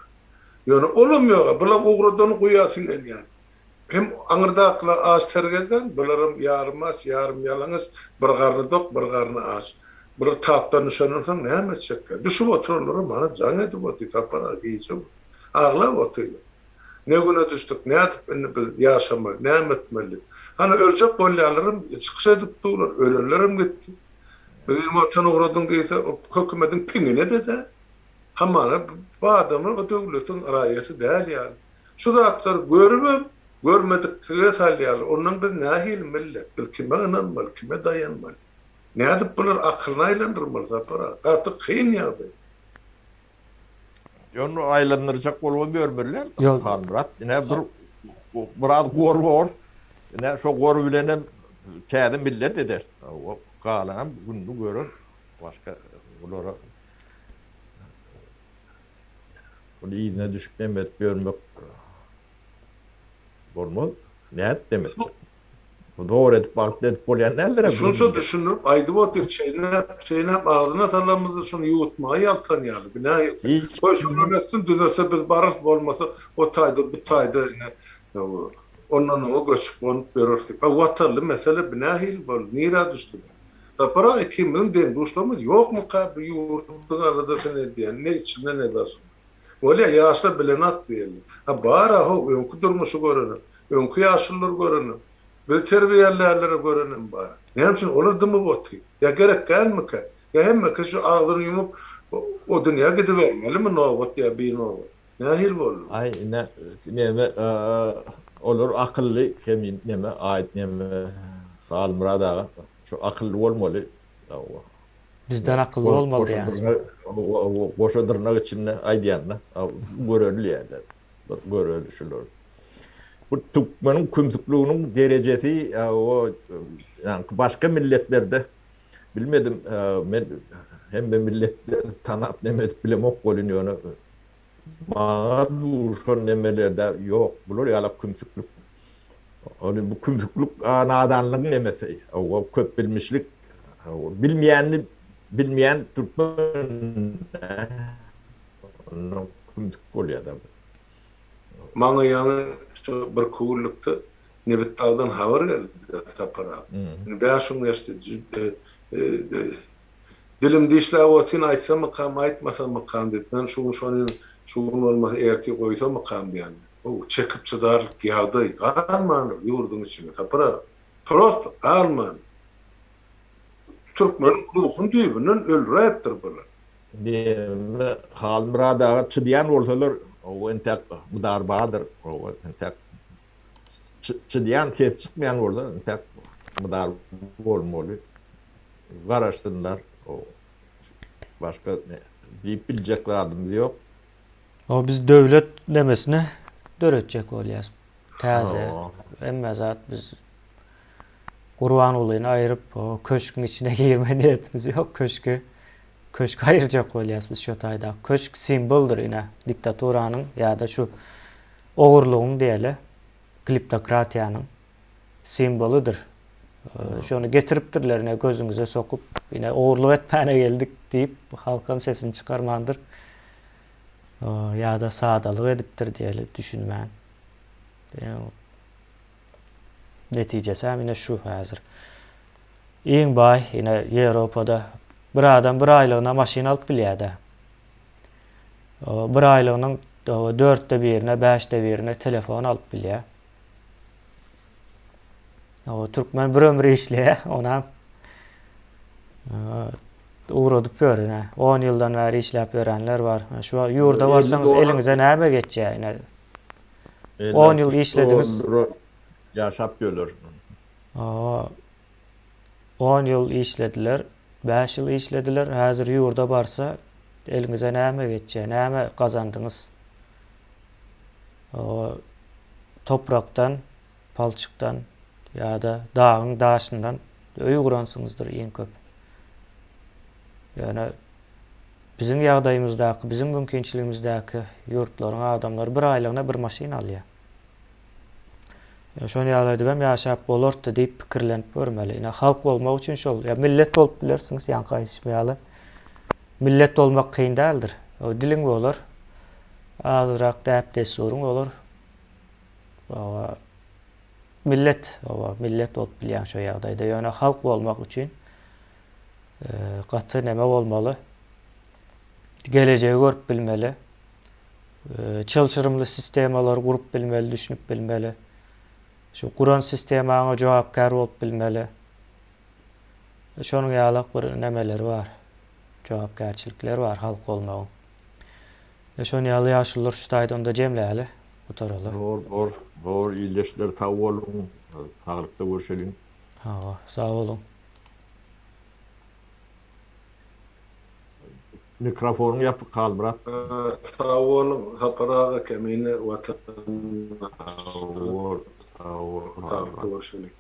Speaker 3: Ýöne olam ýoga, bulam ugradany guýa siňen ýaly. Hem aňyrdakylar aç sergezdan, bularam ýarym aç, ýarym ýalaňaç, bir garny dok, bir garny aç. Bular tapdan düşenden soň näme etjekkä? Düşüp oturanlaram maňa jaň edip otyr, Sapar aga gije boldy. Aglap otyrlar. Ne güne düşdük, nädip indi biz ýaşamaly, näme etmeli? Hany öljek bolýanlaram çykyş edip durlar, ölenlerem gitdi. Bizi Watan ugradyň diýse, hökümediň piňine-de däl. Hamana bu adamlar o döwletiň raýaty däl ýaly. Şu zatlary görübem görmediklige salýarlar. Ondan biz nähili millet? Biz kime ynanmaly, kime daýanmaly? Nädip bular akylyny aýlandyrmaly Sapar aga? Gaty kyn ýagdaý.
Speaker 2: Ýöne aýlandyrjak bolubam ýörmeli däl. Halmyrat ine bir biraz gor bor. Ine şo gor bilenem täze millet ederis. Galanam gününi görer. Başga bulara Muny yzyna düşüp neme edip ýörmek bolmaz. Nädip neme etjek? Bu dogry edip wagtly edip bolýan däldir.
Speaker 3: Şunça düşündirip aýdyp otyr, çeýnäp, çeýnäp agzyna salamyzda şuny ýuwutmaga ýaltanýarlar. Bu nähili? Goý şolar etsin, düzelse biz bararys, bolmasa o taýda, bu taýda ine ondan oňa göçüp gonup ýöreris diýip. A watanly mesele bu nähili boldy? Nirä düşdi bu? Sapar aga ikimiziň deň-duşlarymyz ýokmyka bu ýurduň aladasyny edýän, ne içinde ne daşynda. Bolýa ýaşlar bilenok diýeli. Ha bar-a how öňki durmuşy görenem, öňki ýaşululary görenem, bizi terbiýelänleri görenem bar. Näme üçin olar dymyp otyr? Ýa gerek dälmikä? Ýa hemme kişi agzyny ýumup o dünýä gidibermelimi nobat ýa binobat? Nähili boldy?
Speaker 2: Aý ine neme olar akylly kemin neme aýt neme Halmyrat aga şu akylly bolmaly.
Speaker 1: Bizden akylly bolmaly diýýäňiz.
Speaker 2: Goşa dyrnak içinde aýdýanda göreli ýa-da bir göreli şular. Bu türkmeniň kümsükliginiň derejesi o ýaňky başga milletlerde bilmedim men hemme milletleri tanap neme edip bilemok welin ýöne Maňa duşan nemelerde ýok bular ýalak kümsüklik. Ony bu kümsüklik nadanlygyň nemesi. O köp bilmişlik. Bilmeýänini bilmeýän türkmen onda kümsük bolýar-da.
Speaker 3: Maňa ýaňy şu birki günlükde Nebitdagdan habar geldi Sapar aga. Indi bäş gün geçdi. Dilim dişläp otyryn, aýtsammykam, aýtmasammykam diýip, men şu gün şony, şu gün bolmasa ertir goýsammykam diýen. How, çekip çydarlyk ýagdaý galmandyr ýurduň içinde, Sapar aga. Prosto galmandyr. Türkmeniň ruhuny düýbünden öldüräýipdir bular.
Speaker 2: Neme, Halmyrat aga çydýan bolsalar, how, entäk mydar bardyr, how, entäk çydýan, ses çykmaýan bolsa, entäk mydar bolmaly. Garaşsynlar. Başga ne? Diýip biljek zadymyz ýok.
Speaker 1: O biz döwlet nemesini döretjek bolýas. Täze hemme zat biz Gurbangulyny aýryp, o köşgüň içine girme niýetimiz ýok. Köşgi köşgi aýyrjak bolýas biz şo taýda. Köşk simboldyr ine diktaturanyň ýa-da şu ogurlygyň diýeli, kleptokratiýanyň simbolydyr. Şony getiripdirler ine gözüňize sokup, ine ogurlyk etmäne geldik diýip, halkam sesini çykarmandyr. Ýa-da sadalyk edipdir diýeli düşünmän. Netijesi hem ine şu häzir. Iň baý ine Ýewropada bir adam bir aýlygyna maşyn alyp bilýär-de. Bir aýlygynyň dörtde birine, bäşde birine telefon alyp bilýär. O türkmen bir ömür işleýär, onam ugradyp ýör ine. 10 ýyldan bäri işläp ýörenler bar. Şu ýurda barsaňyz eliňize näme geçýär ine. 10 ýyl işlediňiz.
Speaker 2: Ýaşap ýörler.
Speaker 1: 10 ýyl işlediler, 5 ýyl işlediler. Häzir ýurda barsa eliňize näme geçýär, näme gazandyňyz? Toprakdan palçykdan ýa-da dagyň daşyndan öý guransyňyzdyr iň köp. Ýöne biziň ýagdaýymyzdaky, biziň mümkinçiligimizdäki ýurtlaryň adamlary bir aýlygyna bir maşyn alýar. Şony ýaly edibem ýaşap bolardy diýip pikirlenip görmeli. Ine halk bolmak üçin şol, ýa millet bolup bilersiňiz ýaňky aýdyşym ýaly. Millet bolmak kyn däldir. O diliň bolar, azrak däp-dessuryň bolar. Hawa, millet, hawa, millet bolup bilýäň şo ýagdaýda. Ýöne halk bolmak üçin gaty neme bolmaly? Gelejegi görüp bilmeli. Çylşyrymly sistemalary gurup bilmeli, düşünip bilmeli. Şu guran sistemaňa jogapkär bolup bilmeli. Şonuň ýalak bir nemeleri bar. Jogapkärçilikleri bar halk bolmagyň. E şon ýaly ýaşulular şu taýda onda jemläli, gutaraly.
Speaker 2: Bor bor bor ildeşler sag boluň saglykda görşeliň.
Speaker 1: Hawa sag boluň.
Speaker 2: Mikrofonyň ýapyk Halmyrat.
Speaker 3: Sag boluň Sapar aga Kemine Watan
Speaker 2: Sag bol sag bol
Speaker 3: Saglykda görşeliň.